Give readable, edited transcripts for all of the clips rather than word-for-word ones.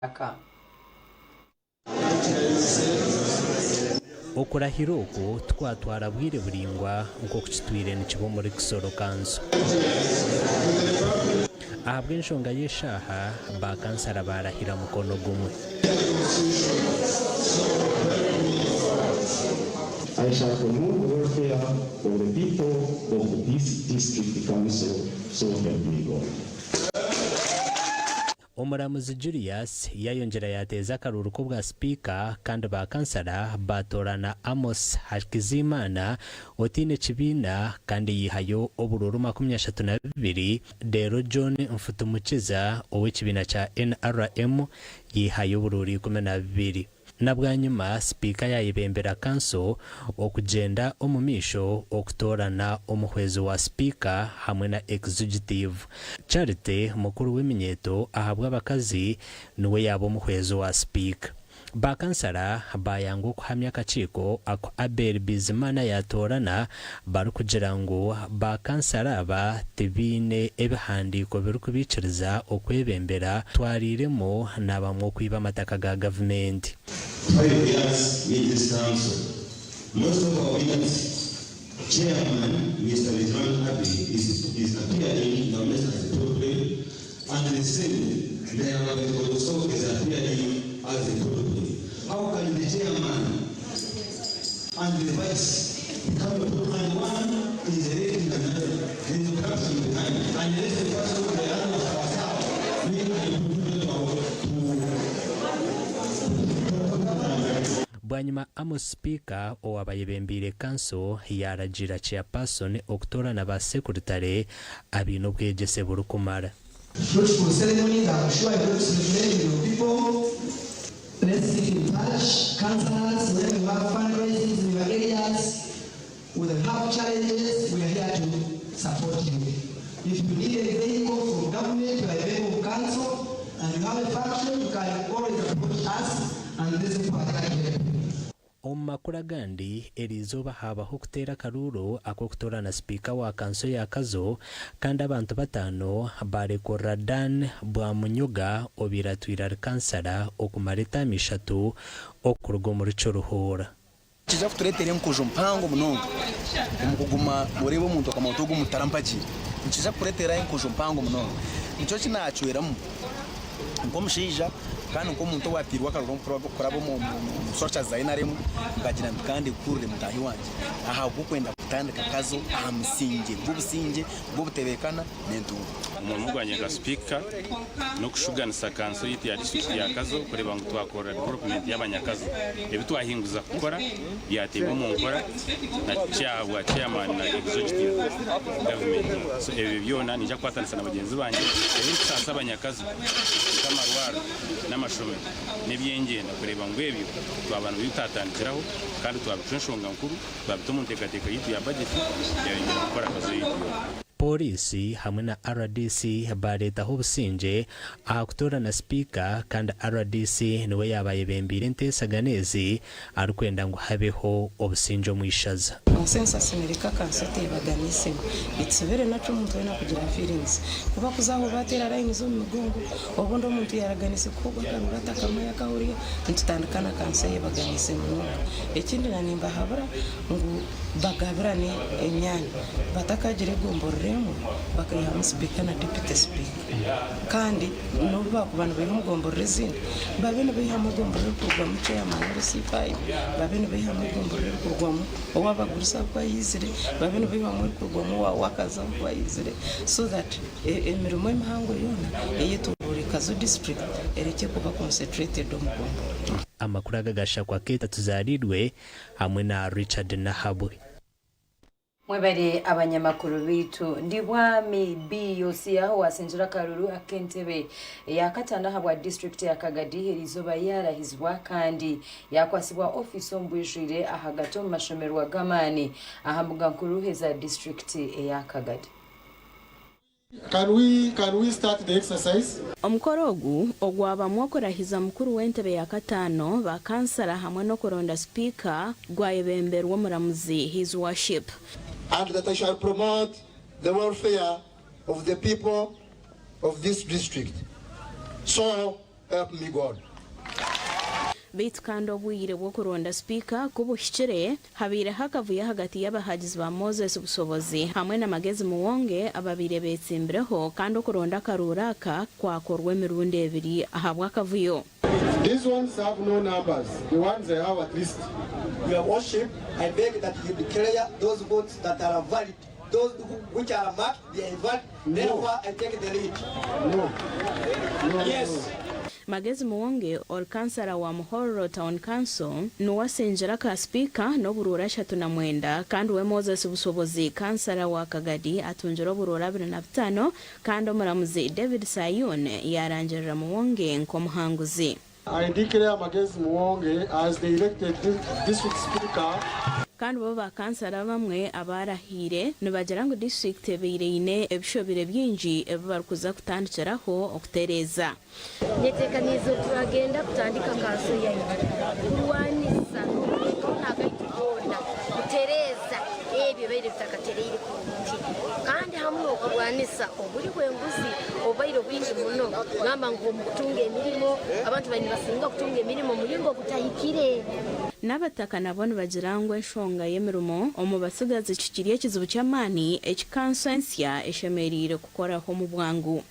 Aka. Okurahira oku tikwatwara bwire buraingwa nk'oku kitwire nikiba omuri Kisoro Kanso. Ahabw'enshonga y'eshaaha, baakansara baarahira mukono gumwe. I shall promote the welfare of the people of this district council, so help me God. Omuramuzi Julius yayongyera yateeza akaruuru k'obwa sipiika kandi ba kansara batoorana Amos Hakizimana otaine kibiina kandi yaihayo oburuuru 32 reero John Mfutumukiza ow'ekibiina kya NRM yaihayo oburuuru 12. Na bwanyima sipiika yaayebembera kanso okugyenda omu maisho okutoorana omuhwezi wa sipiika hamwe na ekizugitiivu. Charity mukuru w'eminyeeto ahabw'abakazi niwe yaaba omuhwezi wa sipiika. Ba kansara baayanga okuhamya akakiiko aku Abel Bizimana yaatoorana barikugira ngu ba kansara aba tibaine ebihandiiko birikubaikiriza okwebembera twariiremu n'abamwe okwiba amataka ga gavumenti. 5 years in this council most of our winners chairman Mister Bizimana Abbey is is appearing in our midst as a problem and the same Ndayambaje also is appearing as a problem how can the chairman and the vice become a problem and one is electing another there is corruption behind unless the person the other sawasawa me I put to Bwanyima Amos Sipiika owaaba ayebembeire kanso yaaragiira Chairperson okutoorana ba sekuritare abaine obwegyese burikumara. Fruitful ceremonies, I'm sure you're going to celebrate with your people. Let's keep in touch. Councillors, when you have fundraisings in your areas, when you have challenges, we are here to support you. If you need a vehicle from government or a vehicle of council, and you have a function, you can always approach us, and these people are here to help you. Omu makuru agandi, eriizooba haabaho okuteera akaruuru ak'okutoorana sipiika wa kanso ya Kazo kandi abantu bataano baarekurira Dan Bwamunyoga obaire atwire ari kansara okumara etaama ishatu okuruga omuri Kiruhura. Nikiija kutureetera enkojo mpango munonga omu kuguma nooreeba omuntu okamanya oti ogu omuntu tarampagiire. Nikiija kukureetera enkojo mpango munonga. Nikyo eki naacweramu nk'omushaija kandi nk'omuntu owateirwe akaruru kuraba omu structures za NRM, nkagira nti ka ndekurire mutaahi wangye ahabw'okwenda kutandika Kazo aha musingye gw'obusingye, gw'obutebeekana n'entunguuka. Omurimo gwangye nka sipiika n'okushuganisa kanso yaitu ya disiturikiti ya Kazo kureeba ngu twakorera development y'abanyakazo. Ebi twahinguza kukora byateebwa omu nkora na kyahabwa chairman na executive government. So ebyo byona niija kukwatanisa na bagyenzi bangye ebirikusaasa abanyakazo nk'amarwariro n'amashomero n'ebyengyenda kureeba ngu ebyo twaba nibitatandikiraho kandi twabicwa enshonga nkuru twabita omu nteekateeka yaitu ya bajeti yayongyera kukora Kazo yaitu yoona. Pooriisi hamwe na rdc baareetaho obusingye aha kutoorana sipiika kandi rdc niwe yaaba ayebembeire enteesagana ezi arikwenda ngu habeho obusingye omu ishaza. Consensus nereka kanso etebaganisibwa. It's very natural omuntu weena kugira feelings. Ku bakuza aho bateera lines omu migongo, obundi omuntu yaraganise kuhugwa akarura atakamanya akahuriya, nitutandika na kanso eyebaganiise munonga. Ekindi na nimbahabura ngu bagabirane emyanya batakagira egomborora emwe bakaihamu sipiika na deputy sipiika kandi n'obu baakuba nibaiha omu gomborora ezindi babe nibaihamu egomborora erikurugwamu chairman ori C5 babe nibaihamu egomborora erikurugwamu ow'abagurusi ahakuba yaizire babe nibaihamu erikurugwamu owa workers ahakuba yaizire so that emirimo emihango yoona eyetoroire Kazo district erekye kuba concentrated omu gomborora. Amakuru aga gashakwa Keita Tuzariirwe hamwe na Richard Nahabwe. Mwebare abanyamakuru baitu. Ndi Bwami B. Yosia owasingire akaruru ak'entebe eya kataano ahabwa disiturikiti ya Kagadi eriizooba yaarahizibwa kandi yaakwasibwa ofiisi omu bwijwire ahagati omu mashomerwa g'amaani aha mbuga nkuru eza disiturikiti eya Kagadi. Can we can we start the exercise? Omukoro ogu ogwabamu okurahiza mukuru w'entebe ya kataano, ba kansara hamwe n'okuronda sipiika gwayebemberwa omuramuzi His Worship. And that I shall promote the welfare of the people of this district. So. help me God. Beitu kandi obwire bw'okuronda sipiika ku buhikire, habaireho akavuyo ahagati y'abahagizi ba Moses Busobozi hamwe na Magezi Muwonge ababaire betsimbireho kandi okuronda akaruuru aka kwakorwa emirundi ebiri ahabw'akavuyo. These ones have no numbers, the ones I have at least. Your worship, I beg that you declare those votes that are valid, those which are marked, they are invalid, therefore I take the lead. No. No, Yes. Magezi Muwonge ori kansara wa Muhorro Town Council niwe asingire aka sipiika n'oburuuru 39 kandi we Moses Busobozi kansara wa Kagadi atungire oburuuru 25 kandi omuramuzi David Sayun yaarangirira Muwonge nk'omuhanguzi. I declare Magezi Muwonge as the elected district speaker. Kandi bo ba kansara abamwe abaarahiire nibagira ngu disiturikiti ebaire eine ebishobire bingi ebi barikuza kutandikiraho okutereeza. Nyetekaniize oturagenda kutandika kanso yaitu kurwanisa n'okuteekaho n'agaitu goona kutereeza ebyo ebibaire bitakatereire kurungi kandi hamu n'okurwanisa oburi bw'enguzi obubaire bwingi muno gamba ngu omu kutunga emirimo abantu babaire nibasinga kutunga emirimo omu muringo ogutahikire. N'abataka nabo nibagira ngu enshonga y'emirimo omu batsigazi kikiri ekizibu ky'amaani eki kanso ensya eshemereire kukoraho omu bwangu.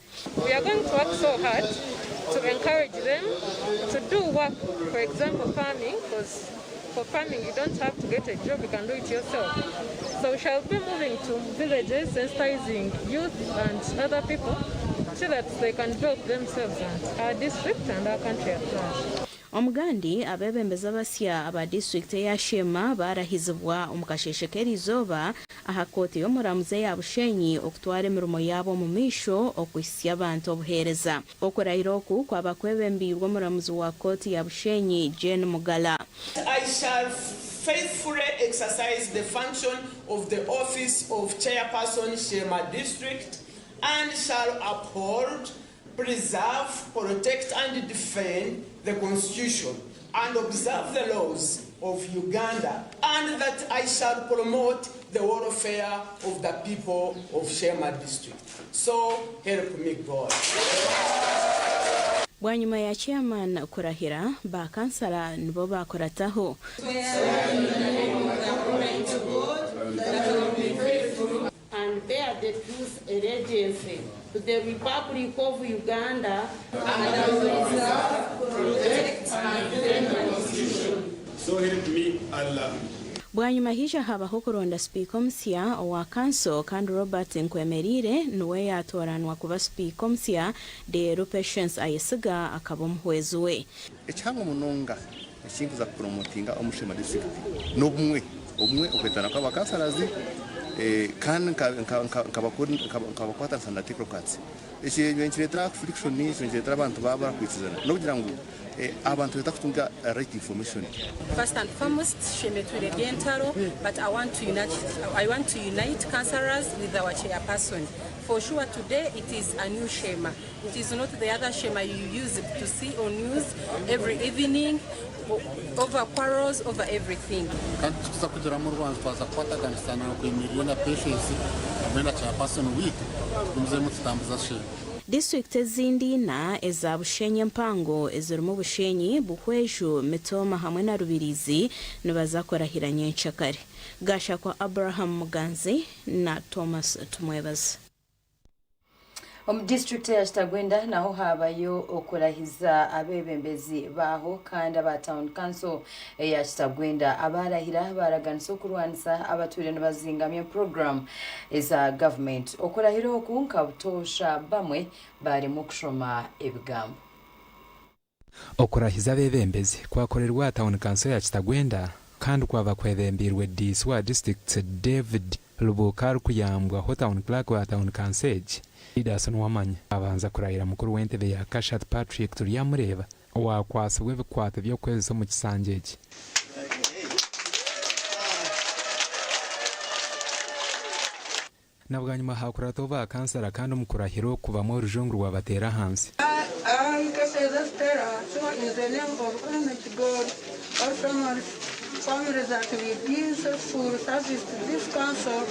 We are going to work so hard to encourage them to do work, for example farming, because for farming you don't have to get a job, you can do it yourself. So we shall be moving to villages, sensitizing youth and other people so that they can develop themselves and our district and our country at large. Omugandi, abeebembezi abasya aba disiturikiti eya Sheema baarahizibwa omu kasheeshe k'eriizooba aha kooti y'omuramuzi eya Bushenyi okutwara emirimo yaabo omu maisho okuhitsya abantu obuheereza. Okurahira oku kwaba kwebembeirwe omuramuzi wa kooti ya Bushenyi, Jane Mugala. I shall faithfully exercise the function of the office of Chairperson Sheema District and shall uphold, preserve, protect and defend the Constitution and observe the laws of Uganda, and that I shall promote the welfare of the people of Sheema District. So help me God. Bwanyima ya Chairman kurahira, ba kansara nibo baakurataho. And bear the truth allegiance to the Republic of Uganda and I will preserve, protect and defend the Constitution. So help me Allah. Bwanyima haija habaho okuronda sipiika omusya owa kanso kandi Robert Nkwemerire niwe yaatooranwa kuba sipiika omusya reero Patience Ayesiga akaba omuhwezi we. Ekihango munonga ekinkuza kupromotinga omu Sheema disiturikiti n'obumwe, obumwe okwetana kw'abakansarazi kandi nkabakwatanisa na technocrats. Eki nikireetera friction, nikireetera abantu baaba barakwikirizana n'okugira ngu abantu nibenda kutunga right information. First and foremost, Sheema etwire eri entaro but I want to unite, I want to unite councillors with our chairperson. For sure today it is a new Sheema. It is not the other Sheema you used to see on news every evening over quarrels, over everything. Kandi tituza kugiramu orwanju twaza kukwataganisa na Nkwemirire na Patience hamwe na chairperson waitu tugumizemu tutambuza Sheema. Disiturikiti ezindi ina eza Bushenyi empango ezirimu Bushenyi, Buhweju, Mitooma hamwe na Rubirizi nibaza kurahira nyencakare. Gashakwa Abraham Muganzi na Thomas Tumwebaze. Omu disiturikiti eya Kitagwenda naho haabayo okurahiza abeebembezi baaho kandi aba Town Council eya Kitagwenda abaarahira baaraganisa okurwanisa abatwire nibazingamya puroguraamu eza gavumenti. Okurahira oku nka butoosha bamwe baaremwa okushoma ebigambo. Okurahiza abeebembezi kwakorerwa aha tauni kanso ya Kitagwenda kandi kwaba kwebembeirwe Diisi wa disiturikiti David Lubuuka arikuyambwaho Town Clerk wa tauni kanso egi, Didas Nuwamanya. Abanza kurahira mukuru w'entebe ya Kashatu Patrick Turyamureeba owakwatsibwa ebikwato by'okukozesa omu kisanja eki. Na bwanyima haakurataho baakansara kandi omu kurahira oku bamwe orujungu rwabateera ahansi. I, Kasheeza Stella, swear in the name of Almighty God, also my family that we give faithful service to this council.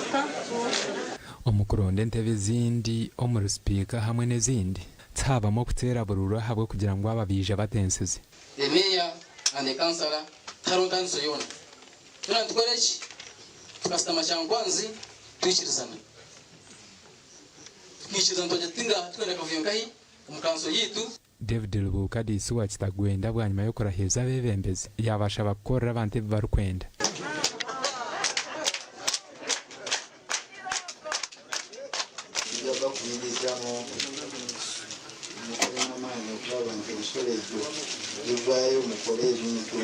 Omu kuronda entebe ezindi omuri sipiika hamwe n'ezindi, Tihabamu okuteera buruuru ahabw'okugira ngu aba baija batensize. The mayor and the councillor tihariho ntaaniso yoona. Twena nitukora eki? Tukashutama Kyankwanzi twikirizana. Tukiikirizana twagira tuti ngaaha titwenda kavuyo nkahi omu kanso yaitu. David Lubuuka Diisi wa Kitagwenda bwanyima y'okurahiiza abeebembezi, yaabashaba kukorera abantu ebi barikwenda. Njabakumirizamu mukore n'amaani okuraba nti emisoro egyo givaayo mukore ebintu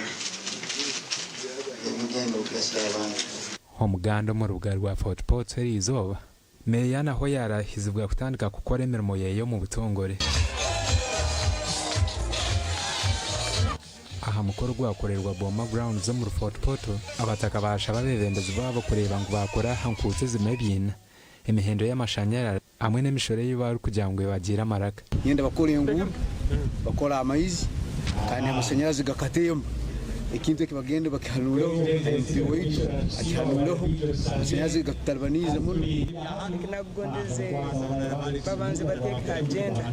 ebigenda okugasa abantu. Omuganda omu rubuga rwa Fort Portal eriizooba, Meeya naho yaarahizibwa kutandika kukora emirimo ye omu butongore. Aha mukoro ogwakorerwa Boma Grounds omuri Fort Portal, abataka baashaba abeebembezi baabo kureeba ngu baakora aha nkuuto ezirimu ebiina, emihendo y'amashanyarazi hamwe n'emishoro ei barikugira ngu ebagiire amaraka. Nyenda bakore enguudo, bakore amaizi kandi n'amashanyarazi gakatemba. Ekintu eki bagende bakihanuureho MP waitu akihanuureho amashanyarazi gatutalibaniize muno. Ekinakugondeze babanze bateeke ha agenda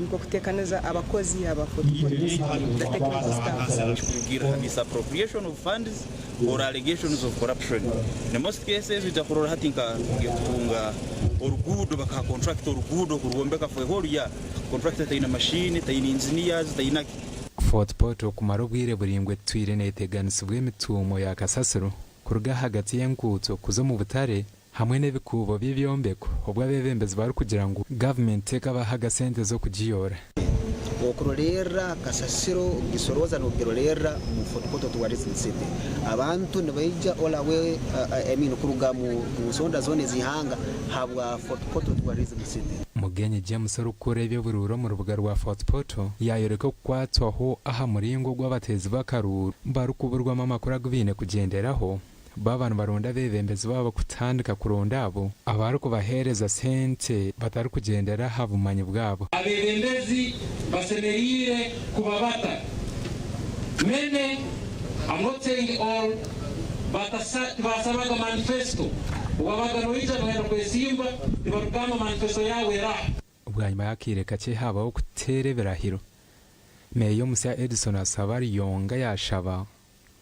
nikwo kutekaniza abakozi aba Fort Portal, the technical staff. Kikurugiirira aha misappropriation of funds or allegations of corruption. In most cases oija kurora hati nka kutunga oruguudo bakaha contractor oruguudo kurwombeka for a whole year, contractor taine machine, taine engineers, taine ki. Fort Portal kumara obwire buraingwa etwire neteganisibwa emituumo ya kasasiro kuruga ahagati y'enguuto kuza omu butare hamwe n'ebikuubo by'ebyombeko obu abeebembezi barikugira ngu gavumenti tekabahaga sente z'okugiyoora. Okurolerra kasasiro okugisorooza n'okugirolerra omu Fort Portal Tourism City. Abantu nibaija all away I mean kuruga mu nsonda zoona ez'ihanga habwa Fort Portal Tourism City. Mugenyi James orikukora eby'oburuuru omu rubuga rwa Fort Portal yaayoreka okukwatwaho aha muringo ogu abateezi b'akaruuru barikuburwamu amakuru agu baine kugyenderaho baaba nibaronda abeebembezi baabo kutandika kuronda abo abarikubaheereza sente batarikugyendera aha bumanyi bwabo. Abeebembezi basemeriire kuba bata? Many, I'm not saying all, tibasabaga manifesto. Obu wabaga noija noyenda kwesimba, tibarikugamba manifesto yaawe eraha. Bwanyima y'akaire kakye haabaho okuteera ebirahiro, Meeya omusya Edson Asaba Ruyonga yaashaba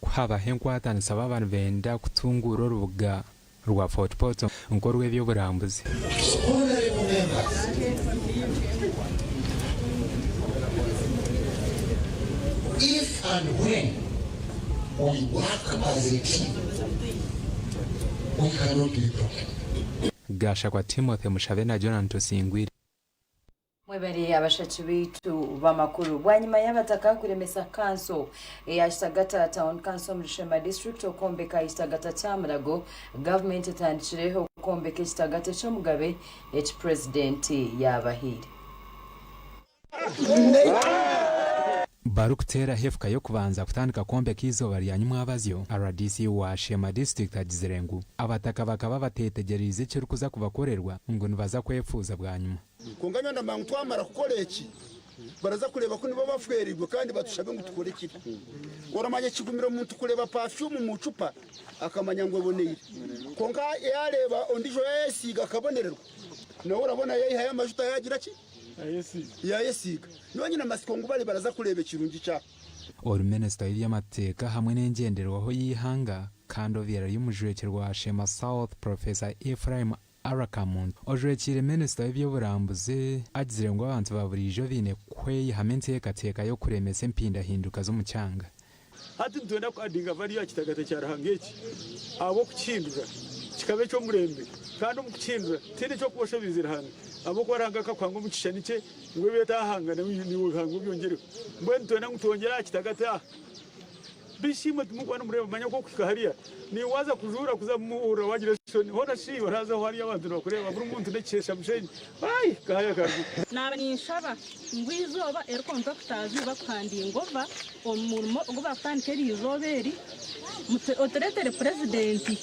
ku habaho enkwatanisa baaba nibenda kutunguura orubuga rwa Fort Portal nk'orw'eby'oburambuzi. Honourable members, if and when we work as a team, we cannot be broken. Gashakwa Timothy Mushabe na Jonan Tusingwire. Mwebare abashaki baitu b'amakuru. Bwanyima y'abataka kuremesa kanso eya Kitagata Town Council omuri Sheema District okwombeka ekitagata kya Murago, gavumenti etandikireho okwombeka ekitagata eky'omugabe eki Purezidenti yaabahaire. Barikuteeraho efuka y'okubanza kutandika kwombeka eizooba rya nyimwabazyo, rdc wa Sheema District agizire ngu abataka bakaba bateetegyereize ekirikuza kubakorerwa ngu nibaza kwefuuza bwanyima. Kwonka nyowe ndamanya ngu twamara kukora eki, baraza kureeba ku nibo bafeereirwe kandi batushabe ngu tukore ekibi. Oramanya kigumire omuntu kureeba pafyumu omu cupa akamanya ngu eboneire, kwonka yaareeba ondiijo yaayesiiga akabonererwa, nawe orabona yaihayo amajuta yaagira ki? Yaayesiiga. Nyowe nyine amatsiko ngu bari baraza kureeba ekirungi kya. Ori minisita w'eby'amateeka hamwe n'engyenderwaho y'eihanga kandi obaire ari omujwekyerwa wa Sheema South, Professor Ephraim Arakamuntu, ojwekiire minisita w'eby'oburambuzi agizire ngu abantu ba buriijo baine kweyihamu enteekateeka y'okuremesa empindahinduka z'omu kyanga. Hati nitwenda ku addinga value aha kitagata kya Ruhanga eki ahabw'okukihindura kikaba eky'omurembe kandi omu kukihindura tihaine eky'okuba oshobiize Ruhanga ahabw'okuba Ruhanga akakuhanga omu kishushani kye ngu ebi otahanga naiwe Ruhanga obyongyereho. Mbwenu nitwenda ngu twongyere aha kitagata aha. Bishi imwe timurikuba nimureeba manya ku okuhika hariya naiwe waaza kujuura kuza kumuhurira waagira eshoni hoona shi oraaze ahu hariyo abantu nibakureeba buri muntu n'ekisheesha mushenyi ai kahaya karugye. Naaba ninshaba ngu eizooba eri kontrakitazi bakuhandinga ova omu murimo ogu bakutandika eri izooba eri otureetere purezidenti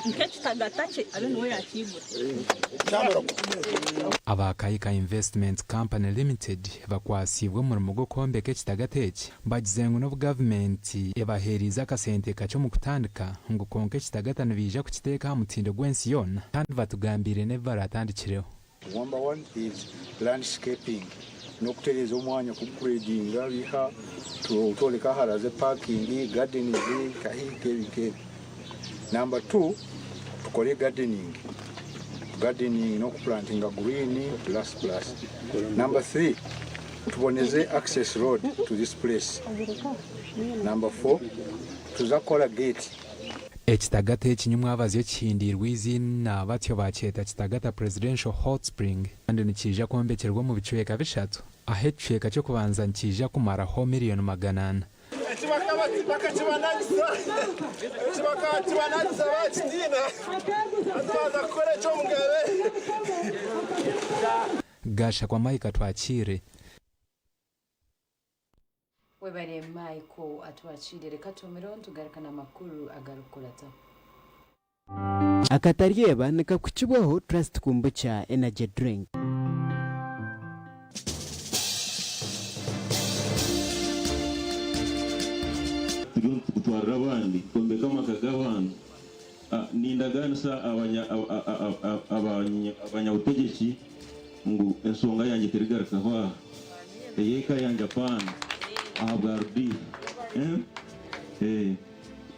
nk'ekitagata kye abe niwe yakiigura. Aba Kaika Investment Company Limited bakwatsiibwe omurimo gw'okwombeka ekitagata eki Bagize ngu n'obu gavumenti ebaheereize akasente kakye omu kutandika, ngu kwonka ekitagata nibaija kukiteeka aha mutindo gw'ensi yoona kandi batugambiire n'ebi baratandikireho. Number one is landscaping n'okutereeza omwanya kuguredinga biha tworeka aharaze parking, gardens nkahi nk'ebi nk'ebi. Number two tukore gardening, gardening n'okuplantinga green plus plus. Number three tuboneze access road to this place. Number four tuza kukora gate. Ekitagata eki nyimwabazyo kihindiirwe eiziina batyo baakyeta Kitagata Presidential Hot Spring kandi nikiija kwombekyerwa omu bicweka bishatu ahu ekicweka ky'okubanza nikiija kumaraho miriyoni 400. Eki bakakibanagisa, eki bakakibanagisa baakitiina, hati baaza kukora eky'omugabe. Gashakwa Mike Atwakiire. Webare Michael Atwakiire. Reka tuhumireho nitugaruka n'amakuru agarikukurataho. Akataryeba nikakukibwaho Trust Kombucha Energy Drink. Turiyo nitugutwarira abandi twombeka amaka g'abantu. Nindaganisa abanyabutegyeki ngu enshonga yangye terigarukaho aha, ey'eka yangye apaana, ahabwa Rudiifu.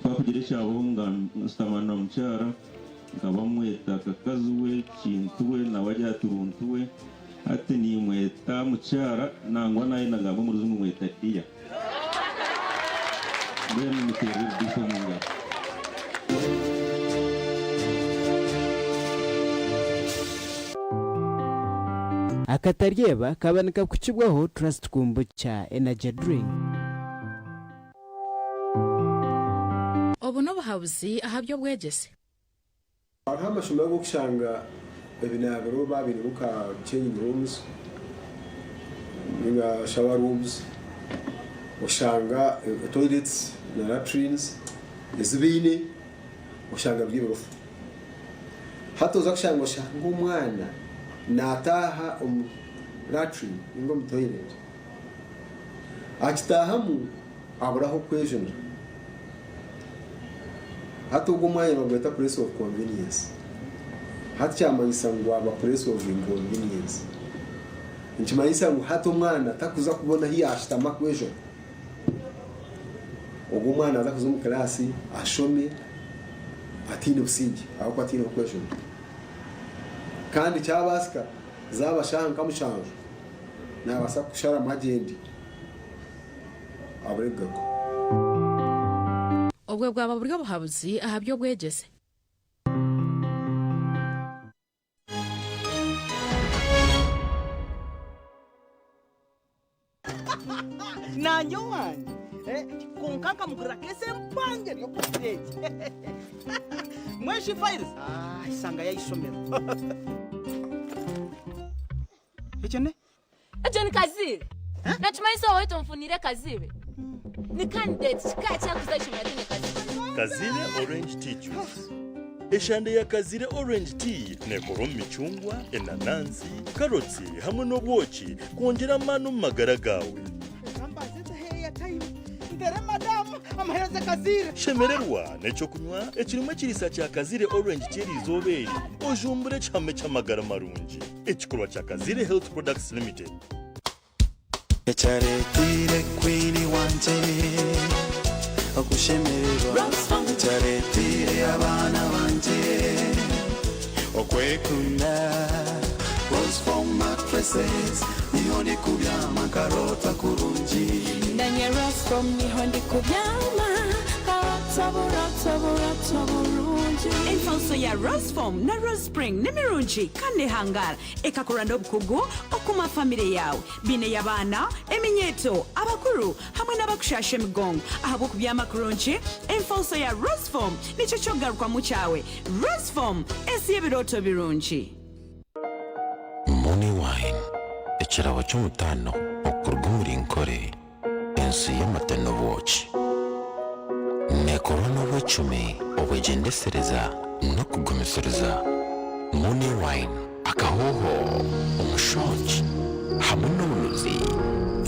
Twakugira ekyabaho nga nshutama na mukyara nkaba mweta kakazi we, kintu we, nawe agira ati runtu we. Hati nimweta mukyara nangwa nayenda ngambe omu rujungu mweta dear. Mbwenu muteerwe Rudiifu omu ngaro. Akataryeba kaba nikakukibwaho Trust Kombucha Energy Drink. Obu n'obuhabuzi aha by'obwegyese. Hariho amashomero agu orikushanga ebinaabiro babiinemu nka changing rooms ninga shower rooms oshanga toilets na latrines ezi baine oshanga biri ebirofa. Hati oza kushanga oshanga omwana nataaha omu latrine ninga omu toilet Akitaahamu abura ah'okwejunira. Hati ogwo omwanya nibagweta place of convenience. Hati kyamanyisa ngu gwaba place of inconvenience. Nikimanyisa ngu hati omwana takuza kubona ahu yaashutama kwejuna. Ogwo omwana naaza kuza omu kilaasi ashome ataine busingye ahabw'okuba ataine ah'okwejunira. Kandi kyabaasika zaaba shaaha nka mushanju. Naabaasa kusharamu agyende abure kugaruka. Obwo bwaba buri obuhabuzi aha by'obwegyese. Nanye owangye kwonka nkamugurira keesi empango eri okukira egi. Mbwenu shi files? Shanga y'eishomero. Ekyo ne? Ekyo ni Kazibe. Nakimanyisa owaitu onfunire Kazibe. Ni candidate kika ki arikuza aha ishomero ataine Kazibe? Kazire Orange Tea Juice. Eshande ya Kazire Orange Tea nekorwa omu micungwa, enanansi, karotsi hamwe n'obwoki kwongyera amaani omu magara gaawe. Reka mbanze nteho airtime ntere madamu amuheereze Kaziire. Shemererwa n'eky'okunywa ekirimu ekiriisa kya Kazire Orange Tea eriizooba eri, ojumbure ekihama eky'amagara marungi. Ekikorwa kya Kazire Health Products Limited. Ekyareeteire Queen wangye okushemererwa Ekyareeteire abaana bangye okwekunda Rose Foam Mattresses niho ndikubyama nkaroota kurungi. Nanye Rose Foam niho ndikubyama nkaroota burooto burooto burungi. Enfanso ya Rose Foam na Rose Spring ni mirungi kandi ehangaara. Ekakorwa n'obukugu okukuuma famire yaawe. Baine ey'abaana, eminyeeto, abakuru hamwe n'abakushaasha emigongo. Ahabw'okubyama kurungi, enfanso ya Rose Foam nikyo ky'okugarukwamu kyawe. Rose Foam, ensi y'ebirooto birungi. Mooni Wine, ekirabo ky'omutaano okuruga omuri Nkore, ensi y'amate n'obwoki. Neekorwa n'obwecumi, obwegyendesereza n'okugumisiriza. Mooni Wine, akahooho, omushongi hamwe n'obunuzi.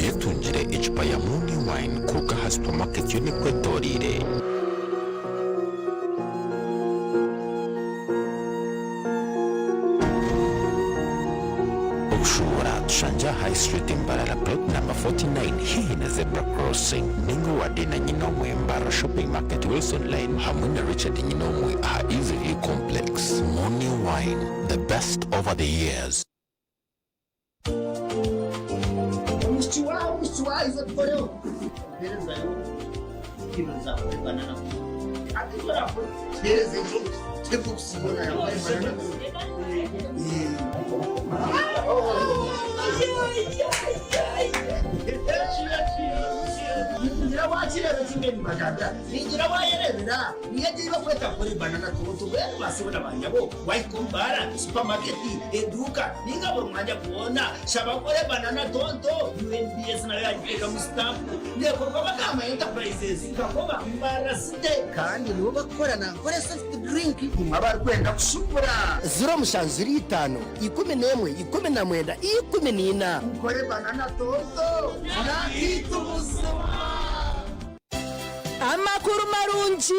Yetungire ecupa ya Mooni Wine kuruga aha supamaketi yoona ekwetoreire. High Street Mbarara plot number 49 haihi na Zebra Crossing ninga owa Dina Nyinomwe Mbarara Shopping Market Wilson Line hamwe na Richard Nyinomwe aha Easy View Complex. Moni Wine, the best over the years. Omwishiki waawe, omwishiki waawe, iwe tukoreho. Mperezayo kilo za kore banana. Ati icyo nakora. Mpereza ejo tebwo kusiibona yakore banana. Ningira wakireeba kimwe nibagambira ningira wayereebera niyo ei bakweta kore banana toto mbwenu basibona banyabo wahika omu baara supamaketi eduuka ninga buri mwanya gwona shaba kore banana tonto UNBS nayo yagiteekamu sitampu neekorwa Bakama Enterprises Kakoba Mbarara City. Kandi nibo bakukora na Nkore Soft Drink. Imwe abarikwenda kushubura. 07 05 11 19 14. Nkore Banana Tonto nakiita obuzima. Amakuru marungi!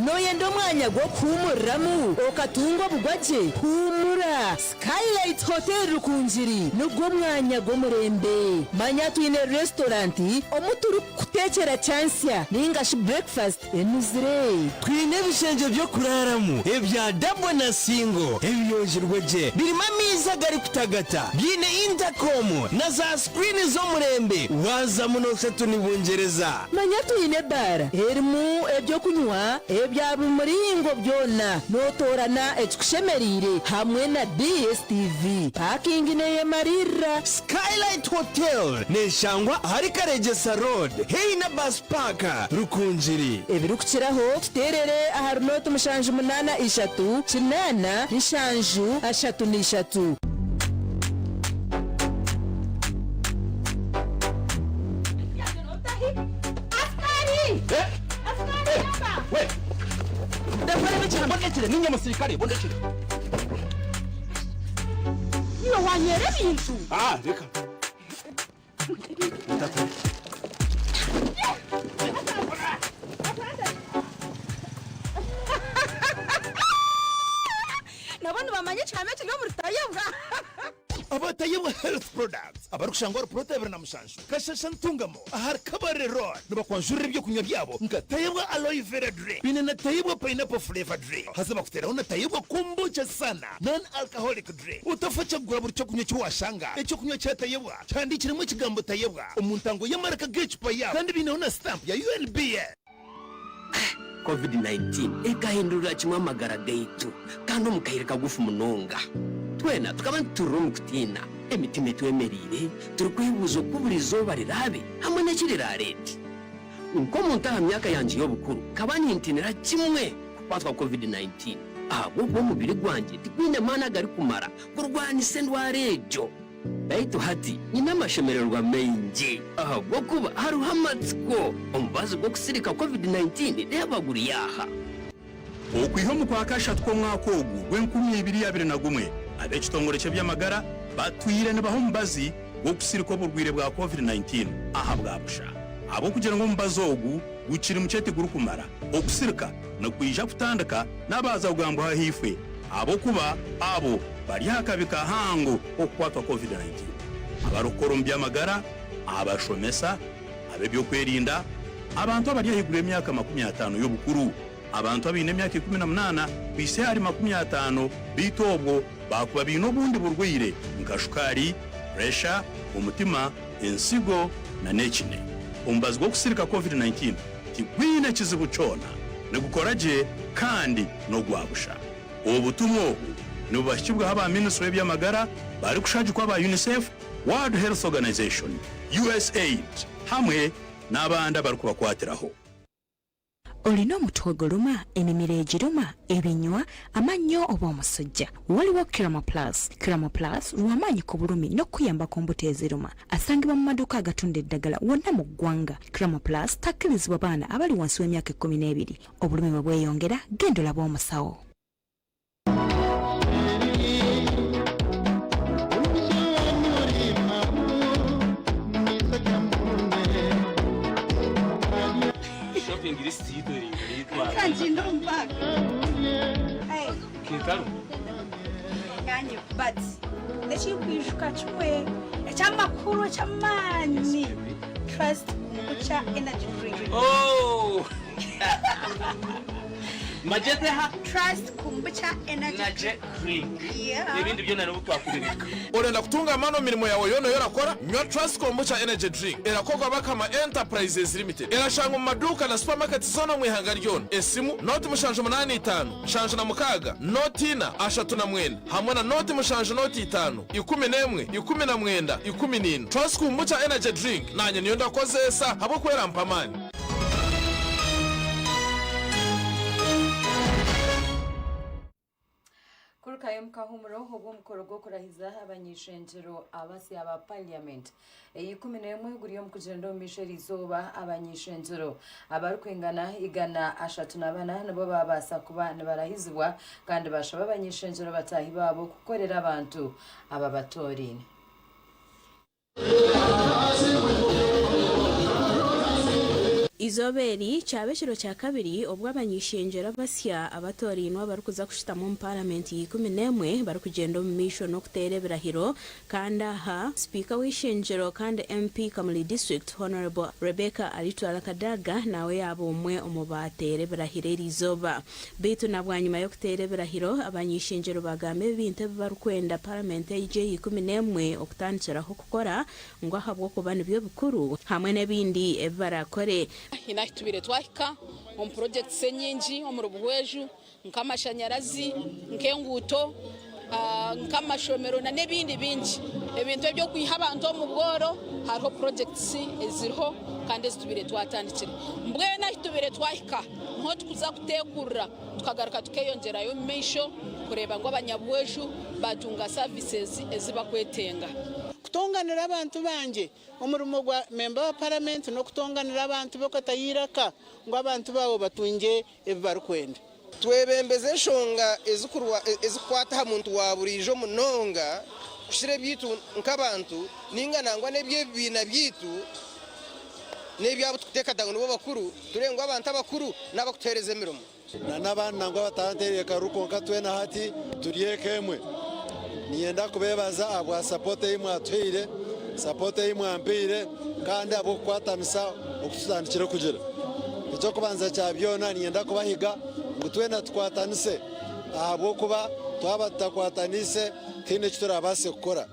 Nooyenda omwanya gw'okuhuumuriramu okatunga obugwagye? Huumura! Skylight Hotel Rukungiri nigwo mwanya gw'omurembe. Manya twine restaurant omu turikukuteekyera kyansya nainga shi breakfast enuzire. Twine ebishengye by'okuraaramu ebya dabo na singo ebiyonjirwe gye, birimu amaizi agarikutagata, biine intakomu na za sikuriini z'omurembe, waazamu nooshusha oti ni Bungyereza. Manya twine ebaara erimu eby'okunywa ebya buri muringo byona, nootoorana ekikushemereire hamwe na DSTV. Paakingi neeyemariirira. Skylight Hotel neeshangwa ahari Karegyesa Road haihi na Bus Park, Rukungiri. Ebirikukiraho tuteerere ahari nooti 7 8 8 7 33. Ninye musirikare bondekire. Iwe wanyera ebintu. Ah, reka. Nabo nibamanya ekihama ekiri omu Rutayebwa. Abatayebwa Health Products abarikushangwa ahari puloti 27 Kashasha Ntungamo ahari Kabare Road nibakwanjurira ebyokunywa byabo nka Tayebwa Aloe Vera Drink biine na Tayebwa Pineapple Flavour Drink haza bakuteeraho na Tayebwa Kombucha Sana Non Alcoholic Drink. Otafa kyakugura buri kyokunywa eki washanga. Ekyokunywa kya Tayebwa kihandiikiremu ekigambo Tayebwa omu ntango y'amaraka g'ecupa yaabo kandi biineho na sitampu ya UNBS. Covid-19 ekahindurira kimwe amagara gaitu kandi omu kaire kagufu munonga. Twena tukaba nituturira omu kutiina, emitima etwemereire, turikwebuuza oku buri izooba riraabe hamwe n'eki riraareete. Nk'omuntu aha myaka yangye y'obukuru, nkaba nintiinira kimwe kukwatwa Covid-19 ahabw'okuba omubiri gwangye tigwine maani agarikumara kurwanisa endwara egyo. Beitu hati nyine amashemererwa maingi ahabw'okuba hariho amatsiko. Omubazi gw'okusirika Covid-19 reeba guri aha. Okwiha omu Kwakashatu kw'omwaka ogu gw'enkumi ibiri abiri na gumwe, ab'ekitongore ky'eby'amagara batwire nibaha omubazi gw'okusirika oburwaire bwa Covid-19 aha bwa busha. Ahabw'okugira ngu omubazi ogu gukiri mukye tigurikumara, okusirika nikwija kutandika n'abaaza kugambwaho ahaifo ahabw'okuba abo bari aha kabi kahango k'okukwatwa Covid-19. Abarikukora omu by'amagara, abashomesa, ab'eby'okwerinda, abantu abari ahaiguru y'emyaka 50 y'obukuru, abantu abaine emyaka 18 kuhitsya ahari 50 beitu obwo baakuba baine obundi burwaire nka shukaari, puresha, omutima, ensigo na n'ekine. Omubazi gw'okusirika Covid-19 tigwine kizibu kyona, nigukora gye kandi n'ogwa busha. Obutumwa obu nibubahikibwaho aba minisitule y'eby'amagara barikushagikwa aba UNICEF, World Health Organization, USAID hamwe n'abandi abarikubakwatiraho. Olina omutwe oguluma, emimiro egiruma, ebinywa, amannyo oba omusujja? Waliwo Kiramo Plus. Kiramo Plus lw'amaanyi ku bulumi n'okukuyamba ku mbuto eziruma. Asangibwa mu maduuka agatunda eddagala wonna mu ggwanga. Kiramo Plus takkirizibwa baana abali wansi w'emyaka ekkumi n'ebiri. Obulumi bwe bweyongera, genda olabe omusawo. Shopping list yitu eri Kanjinda omupaaka. Kentaro. Kanye, but ekikwijuka kimwe. Ekyamakuru eky'amaani Trust Kombucha Energy Drink. Oh! Magyeteha? Trust Kombucha Energy Energy drink. Yeah. Ebindi byona n'obu twakubireka. Orenda kutunga amaani omu mirimo yaawe yoona ei orakora? Nywa Trust Kombucha Energy Drink. Erakorwa Bakama Enterprises Limited. Erashangwa omu maduuka na supamaketi zoona omu ihanga ryona. Esimu, nooti 75, 76, nooti ina, 39 hamwe na nooti mushanju nooti itaano, 11, 19, 14. Trust Kombucha Energy Drink naanye niyo ndakozeesa ahabw'okuba erampa amaani. Kurukayo omu kahumuro obw'omukoro gw'okurahiza abany'ishengyero abasya ba Parliament eya 11 guri omu kugyenda omu maisho eriizooba abany'ishengyero abarikwingana 304 nibo babaasa kuba nibarahizibwa kandi bashaba abany'ishengyero bataahi baabo kukorera abantu ababatooriine. Eizooba eri kyaba ekiro kya kabiri obu abany'ishengyero abasya abatoorainwe abarikuza kushutama omu Paramenti ya 11 barikugyenda omu maisho n'okuteera ebirahiro kandi aha Sipiika w'eishengyero kandi MP Kamuli District, Hon. Rebecca Alitwala Kadaga naawe yaaba omwe omu baateera ebirahiro eriizooba. Beitu na bwanyima y'okuteera ebirahiro, abany'ishengyero baagamba ebintu ebi barikwenda Paramenti egi eya 11 okutandikiraho kukora ngu ahabw'okuba nibyo bikuru hamwe n'ebindi ebi baraakore. Haine ahu tubaire twahika omu purojekiti enyingi omuri Buhweju nk'amashanyarazi, nk'enguuto, nk'amashomero n'ebindi bingi. Ebintu eby'okwiha abantu omu bworo hariho purojekiti eziriho kandi ezi tubaire twatandikire. Mbwenu ahu tubaire twahika niho turikuza kuteekurura tukagaruka tukeyongyerayo omu maisho kureeba ngu abanyabuhweju baatunga services ezi barikwetenga. Kutonganira abantu bangye. Omurimo gwa memba wa paramenti n'okutonganira abantu be okatayo eiraka ngu abantu baawe batungye ebi barikwenda. Twebembeze enshonga ezikukwata aha muntu wa buriijo munonga kukira ebyaitu nk'abantu ninga nangwa n'eby'ebibiina byaitu n'eby'abu tukuteekateeka ngu nibo bakuru, tureebe ngu abantu abakuru n'abakutuheereza emirimo. Na n'abandi nangwa abatarantereire karuru kwonka twena hati turi eka emwe. Niinyenda kubeebaza ahabwa sapooti ei mwatuhaire, sapooti ei mwampaire kandi ahabw'okukwatanisa oku tutandikire kugira. Eky'okubanza kya byona niinyenda kubahiga ngu twena tukwatanise ahabw'okuba twaba tutakwataniise tihaine eki turaabaase kukora.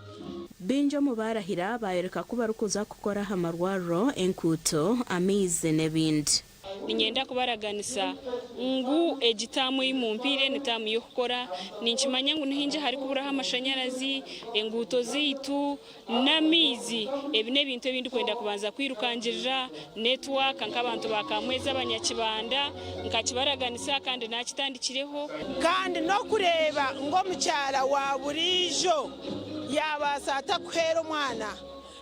Baingi omu baarahira baayoreka ku barikuza kukora aha marwariro, enkuuto, amaizi n'ebindi. Niinyenda kubaraganisa ngu egi taamu ei mumpiire ni taamu y'okukora. Ninkimanya ngu nihaingi aharikuburaho amashanyarazi, enguuto zaitu n'amaizi. Ebi n'ebintu ebi ndikwenda kubanza kwirukangirira netiwaaka nk'abantu ba Kamwezi abanyakibanda. Nkakibaraganisa kandi naakitandikireho. Kandi n'okureeba ngu omukyara wa buriijo yaabaasa ata kuheera omwana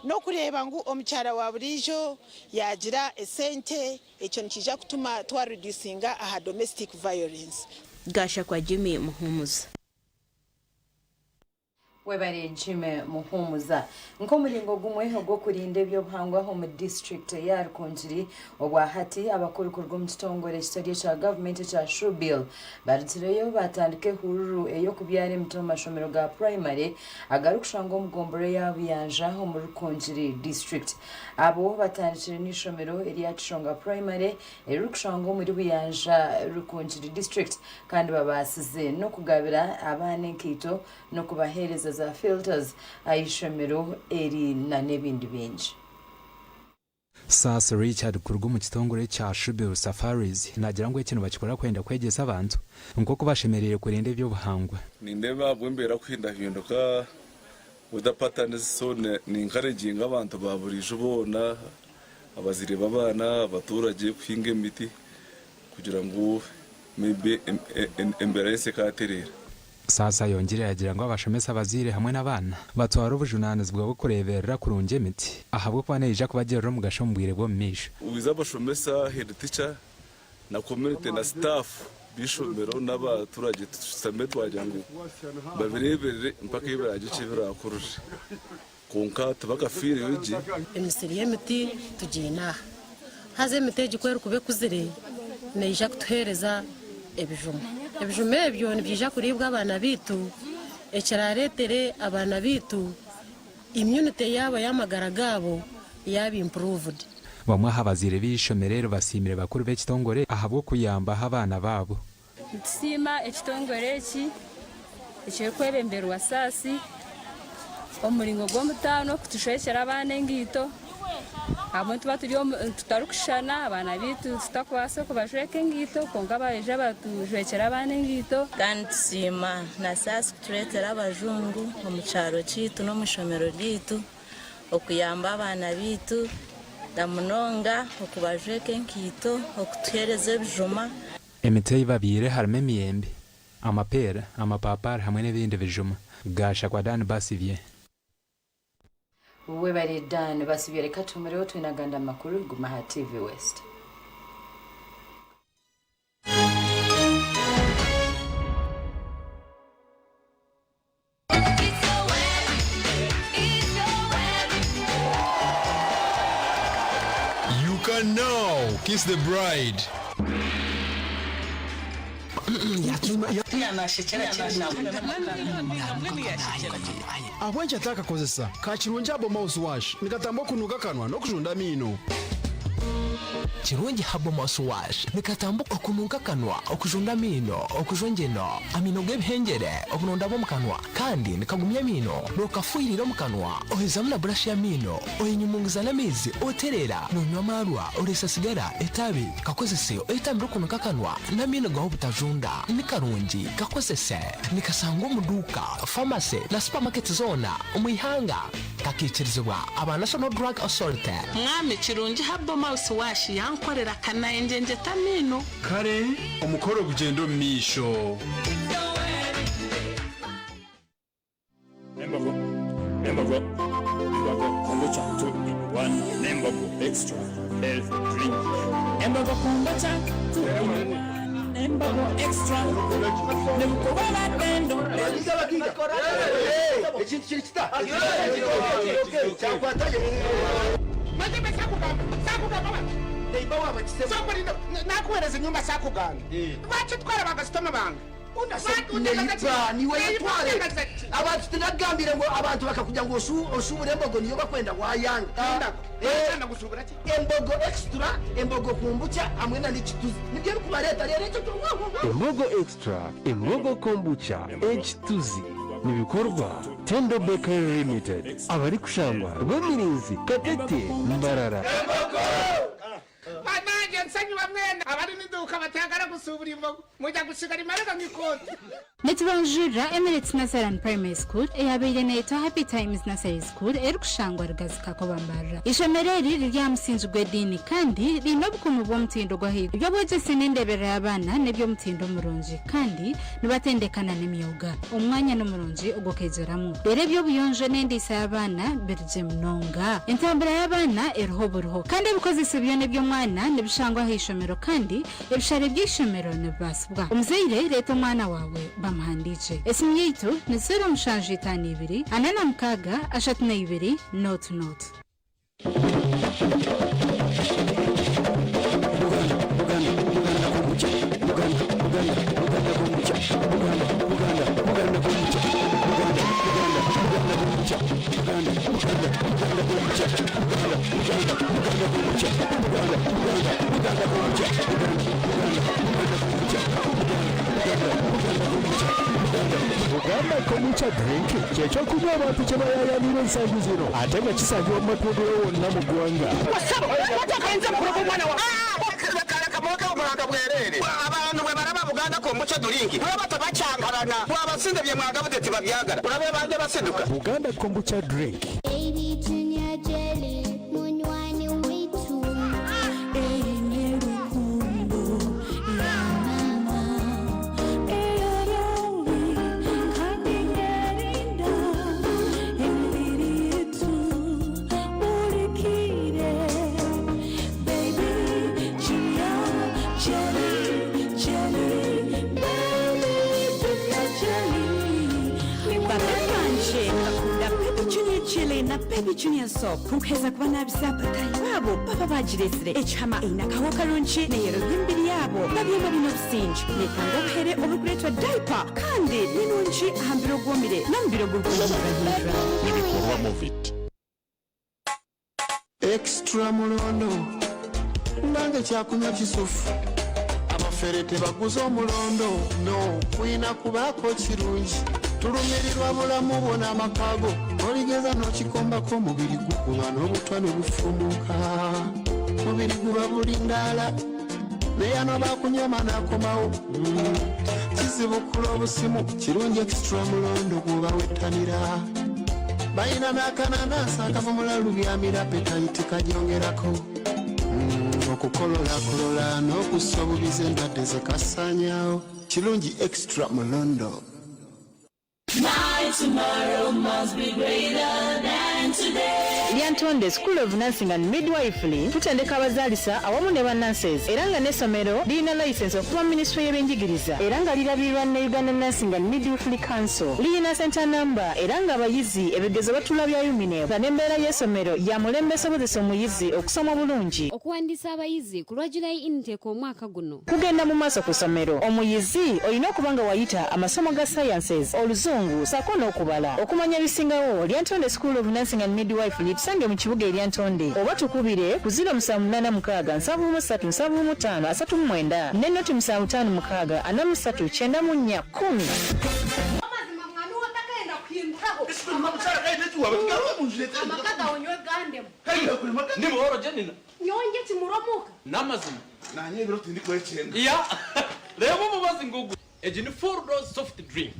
N'okureeba ngu omukyara wa buriijo yaagira esente, ekyo nikiija kutuma twa reducinga aha domestic violence. Gashakwa Jimmy Muhumuza. Webare Jimmy Muhumuza. Nk'omuringo gumwe ogw'okurinda eby'obuhangwa omu disiturikiti eya Rukungiri, obwahati abakuru kuruga omu kitongore ekitari ekya gavumenti ekya Shubill barugireyo baatandika ehururu ey'okubyara emiti omu mashomero ga purayimare agarikushangwa omu gombora eya Buyanja omuri Rukungiri District. Abo batandikire n'eishomero erya Kishonga Primary eririkushangwa omuri Buyanja, Rukungiri District kandi babaasize n'okugabira abaana enkaito n'okubaheereza za filters aha ishomero eri n'ebindi bingi. Saasi Richard kuruga omu kitongore ekya Shubill Safaris naagira ngu eki nibakikora kwenda kwegyesa abantu nk'oku bashemereire kurinda eby'obuhangwa. Nindeeba ahabw'embeera kuhindahinduka, weather patterns, so ni encouraginga abantu ba buriijo boona, abazaire b'abaana, abaturage kuhinga emiti kugira ngu maybe embeera y'ensi ekaatereera. Saasi ayongyire yaagira ngu abashomesa, abazaire hamwe n'abaana batware obujunaanizibwa bw'okureeberera kurungi emiti ahabw'okuba neija kubagirira omugasho omu bwire bw'omu maisho. Wiza abashomesa, head teacher na community na staff b'eishomero n'abaturage tushutame twagira ngu babireeberere mpaka ebi biraagye eki birakurire kwonka tibakafiireyo gye. Emisiri y'emiti tugiine aha. Haza emiti egi ku erikuba ekuzire neija kutuheereza ebijuma. Ebijuma ebyo nibiija kuriibwa abaana baitu ekiraareetere abaana baitu Immunity yaabo y'amagara gaabo yaaba improved. Bamwe aha bazaire b'eishomero eri basiimire bakuru b'ekitongore ahabw'okuyambaho abaana baabo. Nitusiima ekitongore eki ekirikwebemberwa Saasi omu muringo gw'omutaano kutushwekyera abaana engaito. Ahabwe nituba turi tutarikushushana abaana baitu tutakubaasa kubajweka engaito kwonka baija batujwekyera abaana engaito. Kandi nitusiima na Saasi kutureetera abajungu omu kyaro kyaitu n'omu ishomero ryaitu okuyamba abaana baitu na munonga okubajweka enkaito, okutuheereza ebijuma. Emiti ei babyaire harimu emiyembe, amapeera, amapaapaari hamwe n'ebindi bijuma. Gashakwa Dan Basibye. Webare Dan Basibye reka tumureho twine agandi amakuru guma aha TV West. You can now kiss the bride. Ahabw'enki atakakozesa ka Kirungi Herbal Mouthwash nikatamba okunuuka akanwa n'okujunda amaino. Kirungi Herbal Mouthwash nikatamba okunuuka akanwa, okujunda amaino, okujwa engyeno, amaino g'ebihengyere, oburonda bw'omu kanwa kandi nikagumya amaino. Nookafuhirira omu kanwa ohezamu na burashi y'amaino, oyenyumunguza n'amaizi otereera. Noonywa amaarwa, oreesa sigara, etaabe, kakozese oyetambire okunuuka akanwa n'amaino gaawe obutajunda. Ni karungi, kakozese. Nikashangwa omu duuka, famase na supamaketi zoona omu ihanga. Kakaikirizibwa aba National Drug Authority. Mwami Kirungi Herbal Mouthwash yankorera kanayengyengyeeta amaino. Kare omukoro gugyenda omu maisho. Embogo, Embogo, Embogo Kombucha 2 in 1, Nembogo Extra Health Drink. Embogo Kombucha 2 in 1, Embogo Extra. Nebukuba batendo. Ekintu kiri kita? Kyakwatayo. Mazima sakugamba, sakugamba bati. Nakuweereza enyumba sakugamba. Lwaki twara bakasitoma bange? Neiba niwe yatware abantu tinagambire ngu abantu bakakugira ngu oshubure embogo niyo bakwenda wayanga. Embogo extra, embogo kombucha hamwe na n'ekituzi nibyo bikubareeta rero ekyo. Embogo Extra, Embogo Kombucha, Ekituzi nibikorwa Tendo Bakery Limited abarikushangwa Rwemirinzi, Katete, Mbarara. Banange nsanyuba mwena abari n'iduka batagara gusubura imbogo mujya gusigara imarega nk'ikoti. Nitubanjurira Emirates Nursery and Primary School eyabaire neyetwa Happy Times Nursery School erikushangwa Rugazi Kakoba Mbarara. Ishomero eri riri aha musingi gw'ediini kandi riine obukuumi bw'omutindo gw'ahaiguru. Eby'obwegyese n'endeeberera y'abaana n'eby'omutindo murungi kandi nibatendekana n'emyoga. Omwanya nimurungi ogw'okwegyeramu. Reero eby'obuyonjo n'endiisa y'abaana biri gye munonga. Entambura y'abaana eriho buriho kandi ebikozeso byona eby'omwana nibishangwa aha ishomero kandi Ebishare by'eishomero nibibaasibwa. Omuzaire reeta omwana waawe bamuhandiikye. Esimu yaitu ni 0752 46 32 00. Buganda Kombucha Drink kyekyokunywa abantu kye bayaayaanira ensangi zino ate nga kisangibwa mu matundiro wonna mu ggwanga. Abantu bwe baraba Buganda Kombucha Drink baba tabacyankarana bwabasinze bye mwagabuze tibabyagala urabe bande basiduka. Buganda Kombucha Drink. Baby Junior Jelly, munywani witu. Eine rukundo ya mama. Eyorobi, kandi nerinda. Emibiri yetu, burikire. Baby Junior Jelly, Jelly, Baby Junior Jelly. Babe banje bakunda Baby Junior Jelly na Baby Junior Soap nkuheza kuba nabisa batahi babo baba bagirezire ekihama eine akaho karungi neyero y'emibiri yabo babyema bine obusinge netanga obuhere oburikureetwa diaper kandi ni nungi aha mubiri ogwomire n'omubiri ogurikuhindurahindura. Nibikorwa Movit. Extra mulondo nange kyakunywa kisufu abafere tebaguza omulondo no kuyina kubaako kirungi tulumirirwa bulamu bwo n'amaka go oligeza n'okikombako omubiri gukuba n'obutwa ne bufumuka mubiri guba bulindaala neyano bakunyoma n'akomawo kizibukula obusimu kirungi extra mulondo gwoba wettanira balina n'akananansi akavumula lubyamira petayiti kagyongerako okukololakolola n'okussa obubizi endwadde zekasaanyaawo kirungi extra mulondo. My tomorrow must be greater than today. Lyantonde School of Nursing and Midwifery tutendeka abazaalisa awamu ne ba nurses era nga n'essomero lirina license okuva mu minisitule y'ebyenjigiriza era nga lirabirirwa ne Uganda Nursing and Midwifery Council. Lirina center number era nga abayizi ebigezo batuula bya UMINEB nga n'embeera y'essomero ya mulembe esobozesa omuyizi okusoma obulungi. Okuwandiisa abayizi ku lwa July intake omwaka guno. Kugenda mu maaso ku ssomero, omuyizi olina okuba nga wayita amasomo ga Sciences, Oluzungu ssaako n'okubala. Okumanya ebisingawo, Lyantonde School of Nursing and Midwifery tusange mu kibuga e Lyantonde oba tukubire ku ziro musanvu munaana mukaaga nsanvu mu satu nsanvu mu ttaano asatu mu mwenda ne noti musanvu ttaano mukaaga ana mu ssatu kyenda mu nnya kkumi. Amazima mwami we otakenda kuhinduraho amaka gawe nyowe gandemu. Ndi muhoro Jenina. Nyonge kimuromuka. N'amazima. Nanye ebiro tindikwekyenda. Ya. Reba omubazi ngugu. Egi ni full dose soft drink.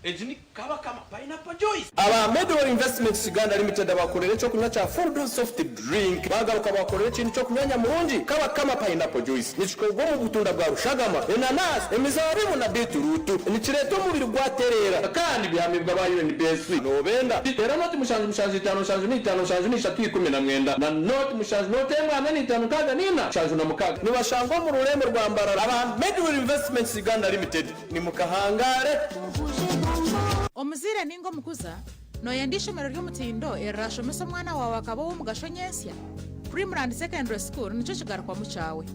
Egi ni Kabakama pineapple juice. Aba Medwell Investments Uganda Limited abakorera ekyokunywa kya Full Dose Soft Drink bagaruka bakorera ekintu kyokunywa murungi Kabakama pineapple juice. Nikikorwa omu butunda bwa rushagama, enanasi, emizabibu na beetroot. Nikireeta omubiri gwaterera kandi bihamibwa ba UNBS. Nobenda tera noti 7 7 5 7 5 7 3 19 na noti 7 noti 1 4 5 6 4 7 6. Nibashangwa mu rurembo rwa Mbarara. Aba Medwell Investments Uganda Limited ni mukahangare. Omuzaire ninga omukuza noyenda ishomero ry'omutindo erirashomesa omwana waawe akaba ow'omugasho nyensya? Primland Secondary School nikyo kigarukwamu kyawe.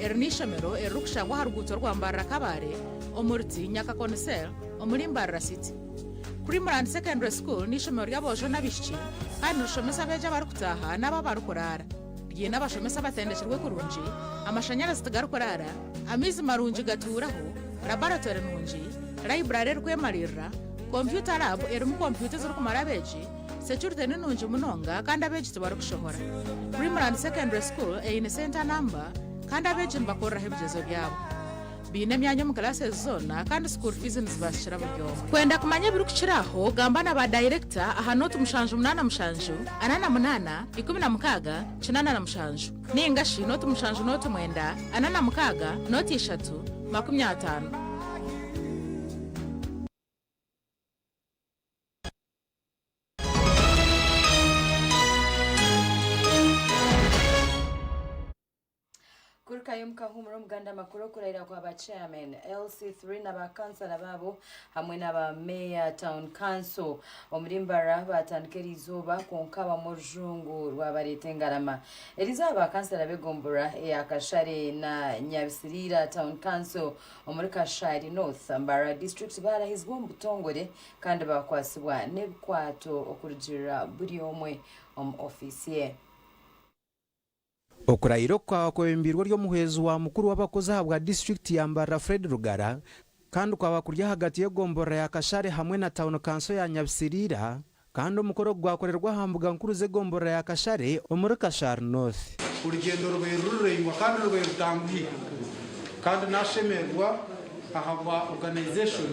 Eri n'ishomero eririkushangwa aha ruguuto rwa Mbarara Kabale omu ruti Nyakakoni Cell omuri Mbarara City. Primland Secondary School n'ishomero ry'aboojo n'abaishiki kandi nirishomesa abeegi abarikutaaha n'abo abarikuraara. Ryine abashomesa abatendekirwe kurungi, amashanyarazi tigarikuraara, amaizi marungi gatuuraho, laboratory nungi, library erikwemariirira, computer lab erimu kompyuta ezirikumara abeegi, security ni nungi munonga kandi abeegi tibarikushohora. Primland Secondary School eine center number kandi abeegi nibakoreraho ebigyezo byabo. Baine emyanya omu classes zoona kandi school fees nizibasikira buri omwe. Kwenda kumanya ebirikukira aho gamba na ba director aha noti 7 8 7 48 16 87 ninga shi noti 7 noti 9 46 noti 3 50. Kurukayo mukahumura omuganda amakuru okurahira kwa ba chairman LC3 n'abakansala baabo hamwe n'aba mayor town council omuri Mbarara batandika erizooba kwonka bamwe orujungu rwabareeta engarama. Erizooba bakansala b'egombora eya Kashare na Nyabisirira town council omuri Kashari North, Mbarara district barahizibwa omu butongore kandi bakwasibwa n'ebikwato okurugirira buri omwe omu ofiisi ye. Okurahira oku kwebembirwe ry'omuhwezi wa mukuru w'abakozi ahabwa disitulikiti ya Mbarara Fred Rugara kandi kwaba kuri ahagati y'egomborora ya Kashare hamwe na town council ya Nyabisirira kandi omukoro gwakorerwa aha mbuga nkuru z'egomborora ya Kashare omuri Kashari North. Urugendo rubaire rurengwa kandi rubaire rutanguhi kandi nashemerwa ahabwa organization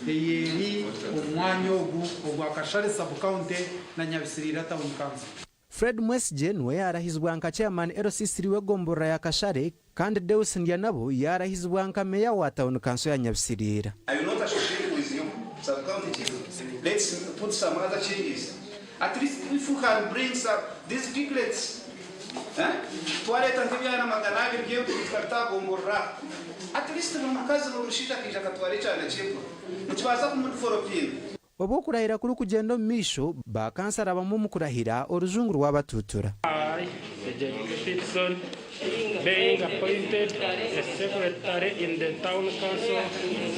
eyeri omwanya ogu ogwa Kashare sub county na Nyabisirira town council. Fred Mwesigye niwe yarahizibwa nka chairman LC3 w'egomborora ya Kashare kandi Deus Ndyanabo yarahizibwa nka meya wa town council ya Nyabisirira. I will not associate with you, sub-county chief. Let's put some other changes. At least if we can bring some, these piglets, eh? Twaleta nk'ibyana 200 by'empuru tukabitagomborora. At least buri mukazi buri mushaija akaija akatwara ekyana ky'empuru. Nikibaasa kumudevelopinga. Obu okurahira kuri kugenda omu maisho bakansara bamwe omu kurahira orujungu rwabatutura. I, Ejerick Peterson, being appointed a secretary in the town council,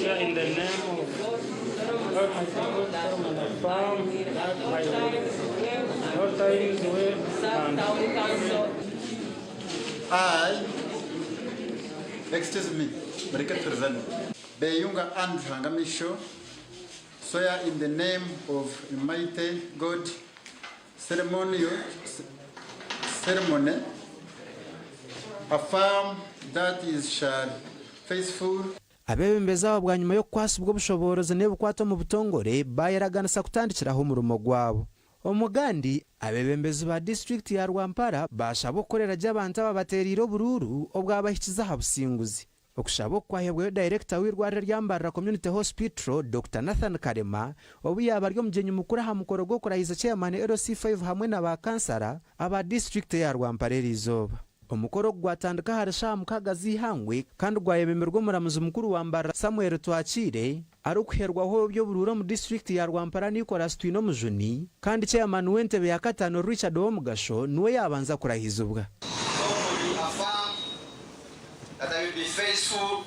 swear in the name of Almighty God and affirm that I will All times way and I, excuse me, mureke turizane. Beyunga Andrew Hangamisho, swear in the name of Almighty God, ceremonial, ceremony, affirm that is shall faithful Abeebembezi aba bwanyima y'okukwasibwa obushoboorozi n'ebikwata omu butongore baayeraganisa kutandikiraho omurimo gwabo. Omugandi, abeebembezi ba disiturikiti ya Rwampara baashaba okukorera gye abantu ababateereire oburuuru obwabahikize aha businguzi. Okushaba oku kwahebwayo dayirekita w'eirwariro erya Mbarara Community Hospital, Dokita Nathan Karema obu yaaba ari omugyenyi mukuru aha mukoro gw'okurahiza Chairman LC5 hamwe na ba kansara aba disiturikiti eya Rwampara eriizooba. Omukoro ogu gwatandika ahari shaaha mukaaga z'eihangwe kandi gwayebemberwa omuramuzi mukuru wa Mbarara Samuel Twakiire arikuherwaho ow'eby'oburuura omu disiturikiti ya Rwampara Nicholas Twinomujuni kandi Chairman w'entebe ya kataano Richard Owomugasho niwe yaabanza kurahizibwa. Solemnly affirm that I will be faithful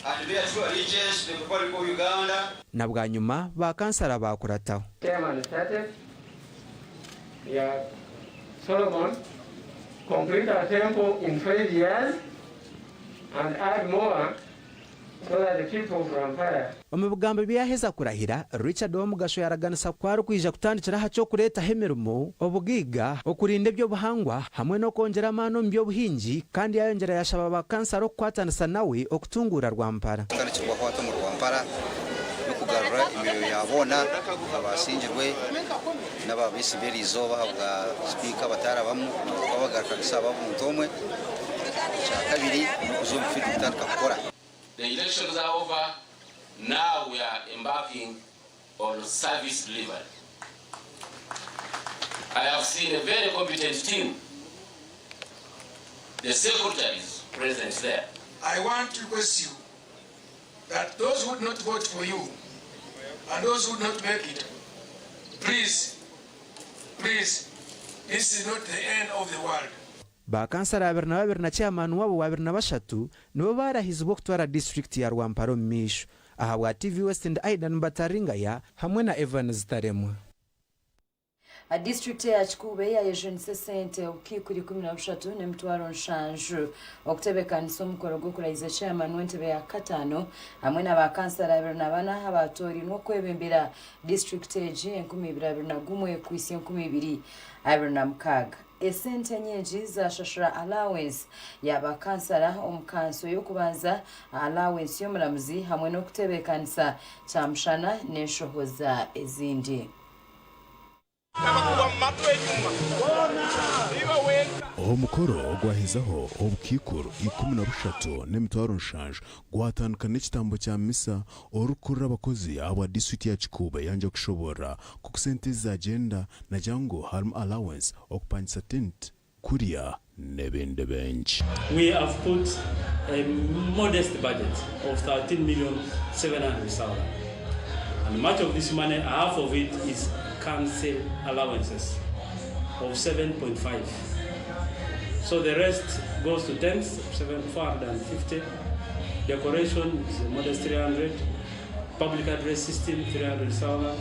and bear true allegiance to the Republic of Uganda. Na bwanyima ba kansara baakurataho. Chairman started, yeah, Solomon, complete a temple in 5 years and add more so that the people of Rwampara Omu bigambo ebi yaaheza kurahira, Richard Owomugasho yaaraganisa ku arikwija kutandikira aha ky'okureetaho emirimo, obugaiga, okurinda eby'obuhangwa hamwe n'okwongyera amaani omu by'obuhingi kandi yaayongyera yaashaba ba kansara okukwatanisa nawe okutunguura Rwampara. Kutandikirwaho hati omu Rwampara n'okugarura emyoyo ya boona abasingirwe n'ababaisi b'eriizooba ahabwa sipiika abatarabamu twabagarukanisa aba omuntu omwe. Ekyakabiri n'okuza omu field kutandika kukora. The elections are over, now we are embarking on service delivery. I have seen a very competent team. The secretaries present there. I want to request you that those who did not vote for you and those who did not make it, please, please, this is not the end of the world. Ba kansara 22 na chairman wabo wa 23 nibo barahizibwa okutwara disiturikiti ya Rwampara omu maisho. Ahabwa TV West ndi Aidan Bataringaya hamwe na Evans Taremwa. Disiturikiti eya Kikuube yayejunisa esente obukaikuru 13,700 okutebeekanisa omukoro gw'okurahiza chairman w'entebe ya kataano hamwe na ba kansara 24 abatoorainwe okwebembera disiturikiti egi 2021 kuhitsya 2026. Esente nyingi zashashura allowance ya ba kansara omu kanso y'okubanza, allowance y'omuramuzi hamwe n'okutebeekanisa kyamushana n'enshohoza ezindi. Omukoro ogwahezaho obukaikuru 13,700 gwatandika n'ekitambo kya misa orikukurira abakozi ahabwa disiturikiti ya Kikuube yangye kushoboorora nk'oku sente ezi zagyenda nagira ngu harimu allowance, okupangisa tent, kurya n'ebindi bingi. We have put a modest budget of 13 million 700,000. And much of this money, half of it is council allowances of 7.5. So the rest goes to tents, 750. Decoration is a modest 300. Public address system, 300,000.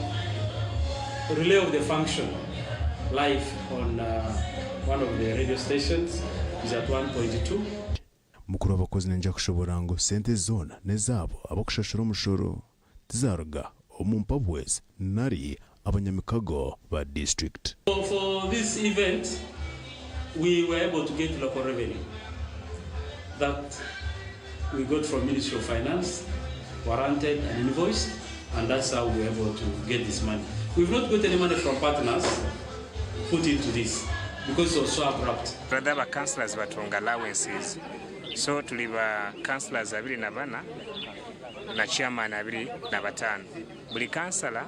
Relay of the function live on one of the radio stations is at 1.2. Mukuru w'abakozi naija kushobora ngu sente zoona n'ezaabo abakushashura omushoro tizaruga omu mpabwezi nari abanyamikago ba disiturikiti. So for this event, we were able to get local revenue that we got from Ministry of Finance, warranted and invoiced, and that's how we were able to get this money. We've not got any money from partners put into this because it was so abrupt. Brother, aba councillors batunga allowances, so tuli ba councillors 24 na chairman 25. Buli kansala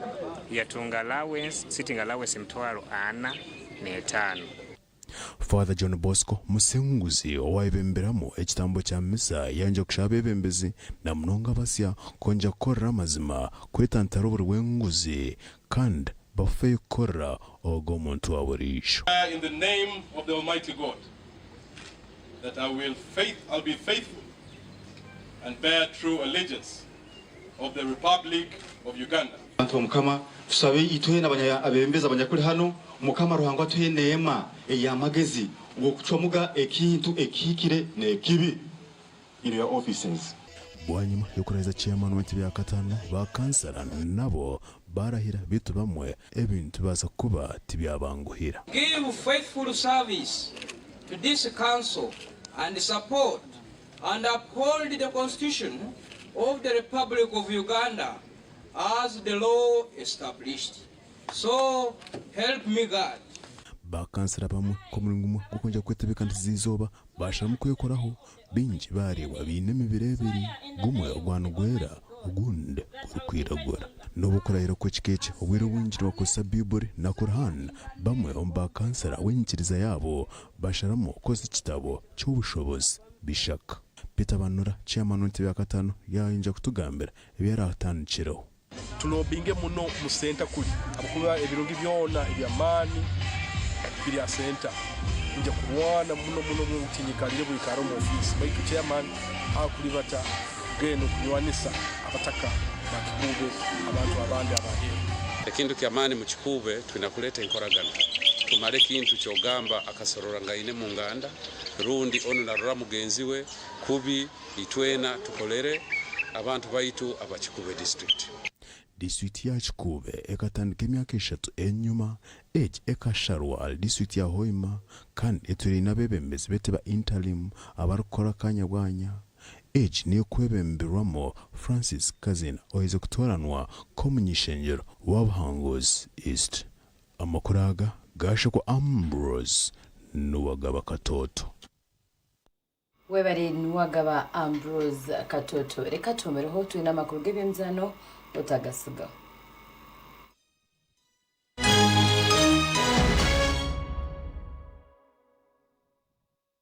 yatunga allowance, sitting allowance 45,000. Father John Bosco Musinguzi owayebemberamu ekitambo kya misa yangye kushaba abeebembezi na munonga abasya kwongyera kukorera amazima, kwetantara oburi bw'enguzi kandi bafeyo kukorera ogwo omuntu wa buriijo. In the name of the Almighty God, that I'll be faithful and bear true allegiance of the Republic of Uganda. Bantu ba Mukama, tusabe itwe n'abebembezi abanyakuri hano. Mukama Ruhanga atuhe eneema ey'amagezi g'okucwamuga ekintu ekihikire n'ekibi in your offices. Bwanyima y'okurahiza chairman w'entebe ya katano, ba kansara nabo barahira beitu bamwe ebintu bibaasa kuba tibyabanguhira. Give faithful service to this council and support and uphold the Constitution of the Republic of Uganda as the law established. So help me God. Ba kansara bamwe nk'omuringo gumwe gw'okwongyera kwetebeekanisiza eizooba baasharamu kwekoraho, baingi baareebwa baine emibiri ebiri, gumwe ogwa nigwera ogundi gurikwiragura. N'obu okurahira kw'ekika eki obwire obwingi nibakozesa Baiburi na Quran, bamwe omu ba kansara ahabw'enyikiriza yaabo basharamu kukozesa ekitabo ky'obushobozi Bishaka. Peter Banura, Chairman w'entebe ya katano yayongyera kutugambira ebi araatandikireho. Tulobinge muno mu senta kuri ahabw'okuba ebirungi byona eby'amaani biri aha senta. Ningya kurwana muno muno muno tinyikarire bwikara omu ofiisi baitu chairman ahakuribata kugenda okunywanisa abataka ba Kikuube abantu abandi abaheeru. Ekintu ky'amaani mu Kikuube twina kuleeta enkoragana tumare ekintu ky'ogamba akasororangaine mu nganda rundi onu narora mugenzi we kubi itwena tukolere abantu baitu aba Kikuube district. Disiturikiti ya Kikuube ekatandika emyaka eshatu enyima, egi ekasharwa ahari disiturikiti ya Hoima kandi etwire eine abeebembezi b'eteba interim abarikukora akanya bwanya. Egi niyo ekwebemberwamu Francis Kazina oherize kutooranwa nk'omuny'ishengyero wa Buhanguzi East. Amakuru aga gaashekwa Ambrose Nuwagaba Katooto. Webare Nuwagaba Ambrose Katoto. Reka tuhomereho twine amakuru g'eby'emizaano otagasigaho.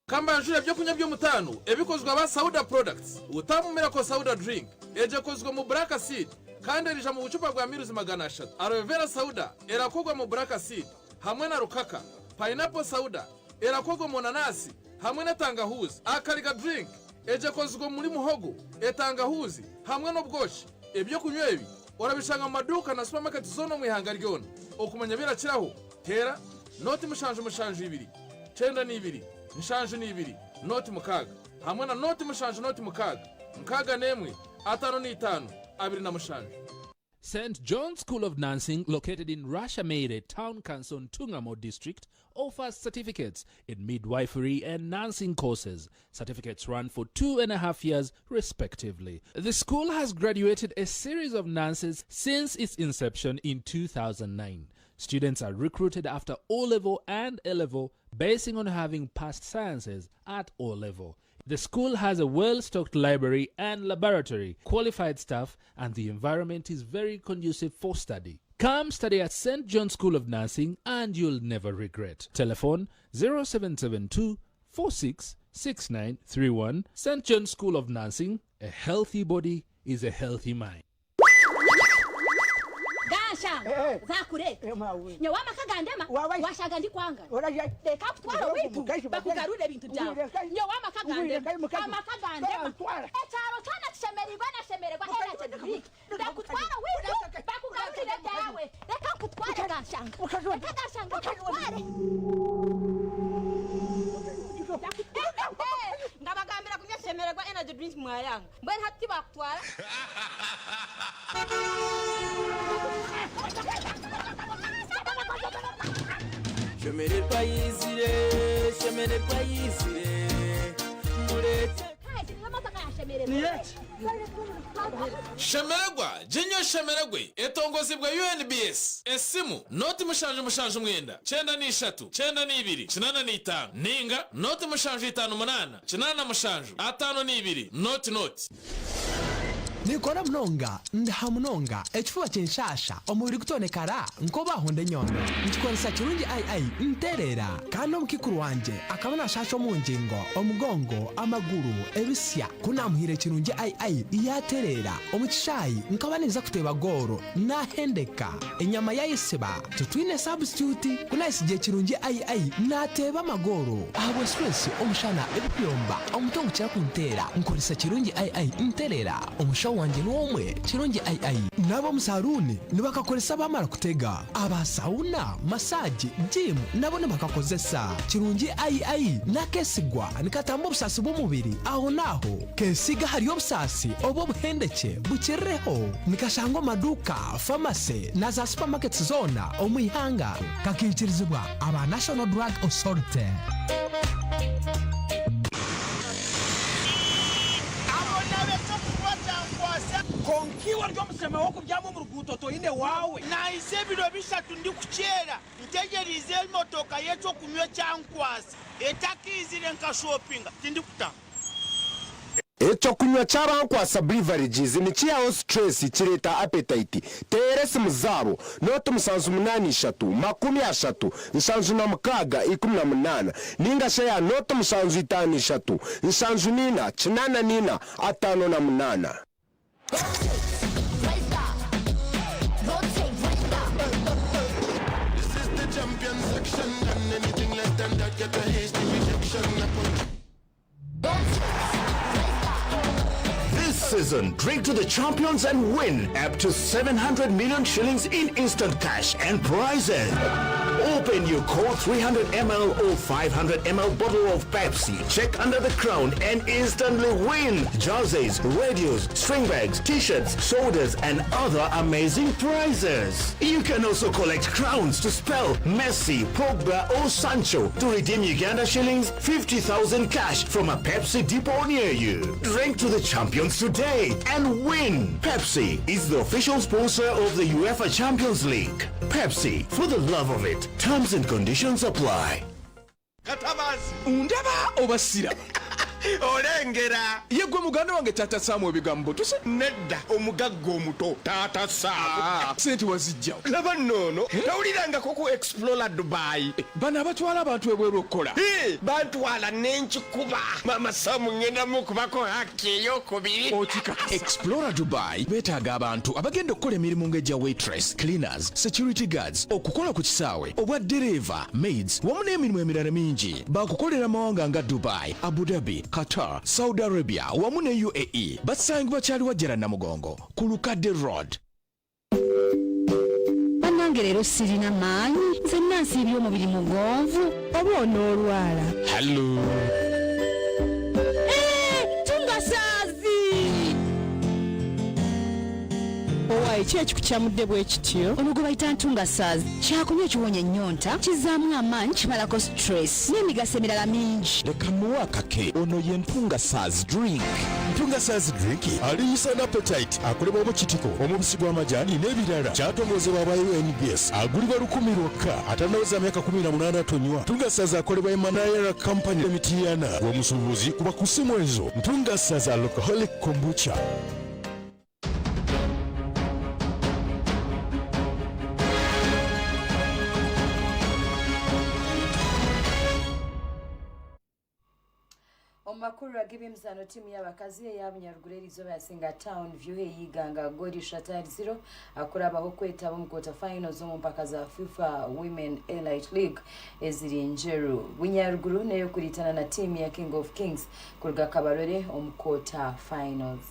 Kambanjure ebyokunywa by'omutaano ebikozwe aba Sauda Products. Utamu Miracle Sauda Drink, egyo ekozirwe omu Black Seed kandi erija mu bucupa bwa miruzi 300. Aloe Vera Sauda erakorwa mu Black Seed hamwe na rukaka. Pineapple Sauda erakorwa omu nanasi hamwe n'etangahuuzi. Akariga Drink, egyo ekozirwe omuri muhogo, etangahuuzi hamwe n'obwoki. Ebyokunywa ebi orabishanga mu maduuka na supamaketi zoona omu ihanga ryona. Okumanya ebirakiraho, teera nooti 772 92 72 nooti 6 hamwe na nooti 7 nooti 6 61 55 27. St. John's School of Nursing, located in Rashamere Town Council, Ntungamo District, offers certificates in midwifery and nursing courses. Certificates run for 2.5 years, respectively. The school has graduated a series of nurses since its inception in 2009. Students are recruited after O level and A level, basing on having passed sciences at O level. The school has a well stocked library and laboratory, qualified staff, and the environment is very conducive for study. Come study at St. John's School of Nursing and you'll never regret. Telephone 0772 466931. St. John's School of Nursing. A healthy body is a healthy mind. Ganshanga zakure nyowe amaka gandema washaga ndikwanga reka kutwara owaitu bakugarure ebintu byawe nyowe amaka gandema amaka gandema ekyaro kyona kishemereirwe nashemererwa energy drink ndakutwara owaitu bakugarurire ebyawe reka nkutware ganshanga reka ganshanga nkutware Nkabagambira kunywa Shemererwa energy drink mwayanga. Mbwenu hati tibakutwara? Shemererwa yaizire, Shemererwa yaizire, mureete. Shemererwa ginywe oshemererwe etongozibwe UNBS, esimu, nooti 779 93 85 ninga nooti 758 87 52 nooti nooti. Ninkora munonga, ndaha munonga, ekifuba kinshaasha, omubiri gutonekara nk'obu ahonda enyondo. Nkikoresa Kirungi ai ntereera. Kandi omukaikuru wangye akaba naashaasha omu ngingo, omugongo, amaguru, ebisya. Ku naamuhaire Kirungi ai yaatereera. Omu kishaayi nkaba ninza kuteeba goolo, naahendeka, enyama yaayesiba. Titwine sabusityuti. Ku naayesigiire Kirungi ai naateeba amagoolo. Ahabwa situreesi, omushana, ebikuyomba, omutwe ngukira kunteera, nkoresa Kirungi ai ntereera. Omushaho. Omushaho wangye ni omwe, Kirungi ai. N'ab'omu saruuni nibakakoresa baamara kutega. Aba sauna, massage, gym nabo nibakakozesa. Kirungi ai n'akeesigwa nikatamba obusaasi bw'omubiri ahonaaho. Keesiige ahari obusaasi oba obuhendekye bukirireho. Nikashangwa omu maduuka, pharmacy na za supermarkets zoona omu ihanga. Kakaikirizibwa aba National Drug Authority. Abo n'ab'eky'okunywa kyankwatsa. Kwonka iwe ori omushema w'okubyama omu ruguuto toine waawe. Naahiza ebiro bishatu ndikukyera ntegyereize emotoka y'eky'okunywa ekyankwatsa etakaizire nkashopinga tindikutaha. Ekyokunywa kya Bankwasa Beverages nikihaho stress kireeta appetite. Teera esimu zaabo nooti 783 30 76 18 ninga shi eya nooti 753 74 84 58. This season, drink to the champions and win up to 700 million shillings in instant cash and prizes. Open your cold 300 ml or 500 ml bottle of Pepsi. Check under the crown and instantly win jerseys, radios, string bags, t-shirts, sodas and other amazing prizes. You can also collect crowns to spell Messi, Pogba or Sancho to redeem Uganda shillings 50,000 cash from a Pepsi depot near you. Drink to the champions today and win. Pepsi is the official sponsor of the UEFA Champions League. Pepsi, for the love of it. Terms and conditions apply. Katabazi. Ndaba oba siraba? Olengera. Ye gwe muganda wange taata Sam ebigambo tuse. Nedda omugagga omuto taata Sam. Ah, sente wazijjawo. Laba nno ono tawulirangako ku Explorer Dubai. Eh, bano abatwala abantu ebweru okukola. Bantwala nenkikuba. Maama Sam ngenda mukubako haki eyokubiri. Okikakasa. Explorer Dubai betaaga abantu abagenda okukola emirimu ng'egya waitress, cleaners, security guards, okukola ku kisaawe, obwa ddereeva, maids wamu n'emirimu emirala mingi. Baakukolera mawanga nga Dubai, Abu Dhabi, Qatar, Saudi Arabia wamu ne UAE. Basangibwa Kyaliwajjala Namugongo ku Lukadde Road. Bannange leero sirina maanyi, nzenna nsiibye omubiri mugonvu oba onoolwala. Hallo. Eh, tungasaazi! Owaaye ki ekikukyamudde bwe kityo? Ono gwe bayita ntungasaazi kyakunywa ekiwonya ennyonta, kizzaamu amaanyi, kimalako stress n'emigaso emirala mingi. Leka mmuwe akake. Ono ye Ntungasaazi drink. Ntungasaazi drink aliisa n'appetite, akolebwamu kitiko, omubisi gw'amajaani n'ebirala. Kyatongozebwa aba UNBS, agulibwa lukumi lwokka. Atannaweza myaka 18 tonywa. Ntungasaazi akolebwa Emanayara Company e Mityana. Gwe omusuubuzi kuba ku ssimu ezo. Ntungasaazi alcoholic kombucha. Omu makuru ag'eby'emizaano tiimu y'abakazi eya Bunyaruguru eriizooba yasinga Town View ey'eiganga goori ishatu ahari ziro kurabaho kwetaba omu quarter finals omu mpaka za FIFA Women Elite League eziri Njeru. Bunyaruguru n'ey'okuriitana na tiimu ya King of Kings kuruga Kabarole omu quarter finals.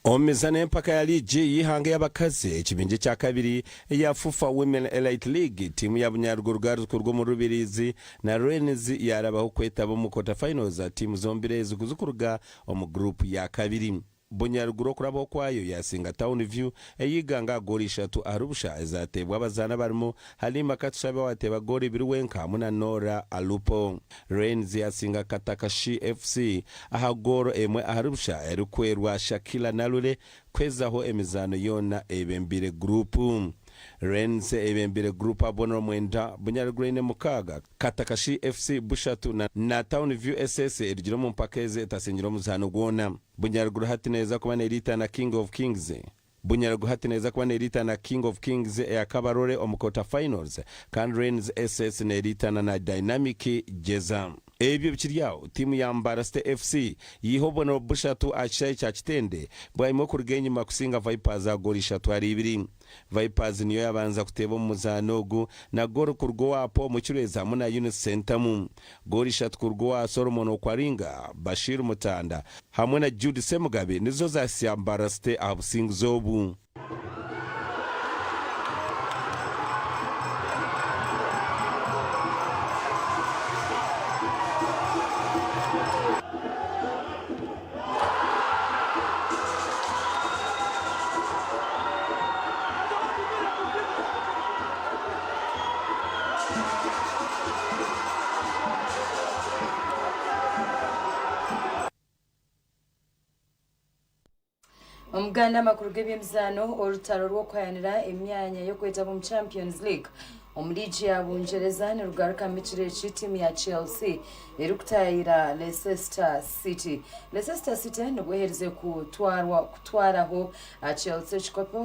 Omu mizaano y'empaka ya liigi y'eihanga ey'abakazi ekibingya ekyakabiri eya FUFA Women Elite League, tiimu ya Bunyaruguru Girls kuruga omu Rubirizi na Wrens yaarabaho kwetaba omu quarter finals tiimu zombiri ezi kuzikuruga omu guruupu ya kabiri. Bunyaruguru okurabaho kwayo yaasinga Town View ey'eiganga aha goolo ishatu ahari busha ezaateebwa abazaani abarimu Halima Katushabe owaateeba goolo ibiri wenka hamwe na Norah Alupo. Wrens yaasinga Katakashi FC aha goolo emwe ahari busha erikwerwa Shakila Nalule kuhezaho emizaano yoona eyebembeire guruupu. Wrens eyebembeire guruupu ahabubonero mwenda, Bunyaruguru eine mukaaga, Katakashi FC bushatu na Town View SS erugire omu mpaka ezi etasingire omuzaano gwona. Bunyaruguru hati neeza kuba neeriita na King of Kings. Bunyaruguru hati neeza kuba neeriita na King of Kings eya Kabarole omu quarter finals kandi Wrens SS neeriitana na Dynamic Gyeza. Ebyo bikiri aho, tiimu ya Mbarara City FC yaiha obubonero bushatu aha kishaayi kya Kitende bwanyima y'okuruga enyima kusinga Vipers aha goolo ishatu ahari ibiri. Vipers niyo yabanza kuteeba omu muzaano ogu na goolo kuruga owa Paul Mucureezi hamwe na Yunus Sentamu. Goolo ishatu kuruga owa Solomon Okwaringa, Bashir Mutanda hamwe na Jude Ssemugabe nizo zahitsya Mbarara City aha businguzi obu. Omuganda amakuru g'eby'emizaano orutaro rw'okuhayanira emyanya y'okwetaba omu Champions League omu liigi ya Bungyereza nirugarukamu ekiro eki tiimu ya Chelsea erikutaayira Leicester City. Leicester City nibwo eherize kutwarwa kutwaraho Chelsea ekikopo.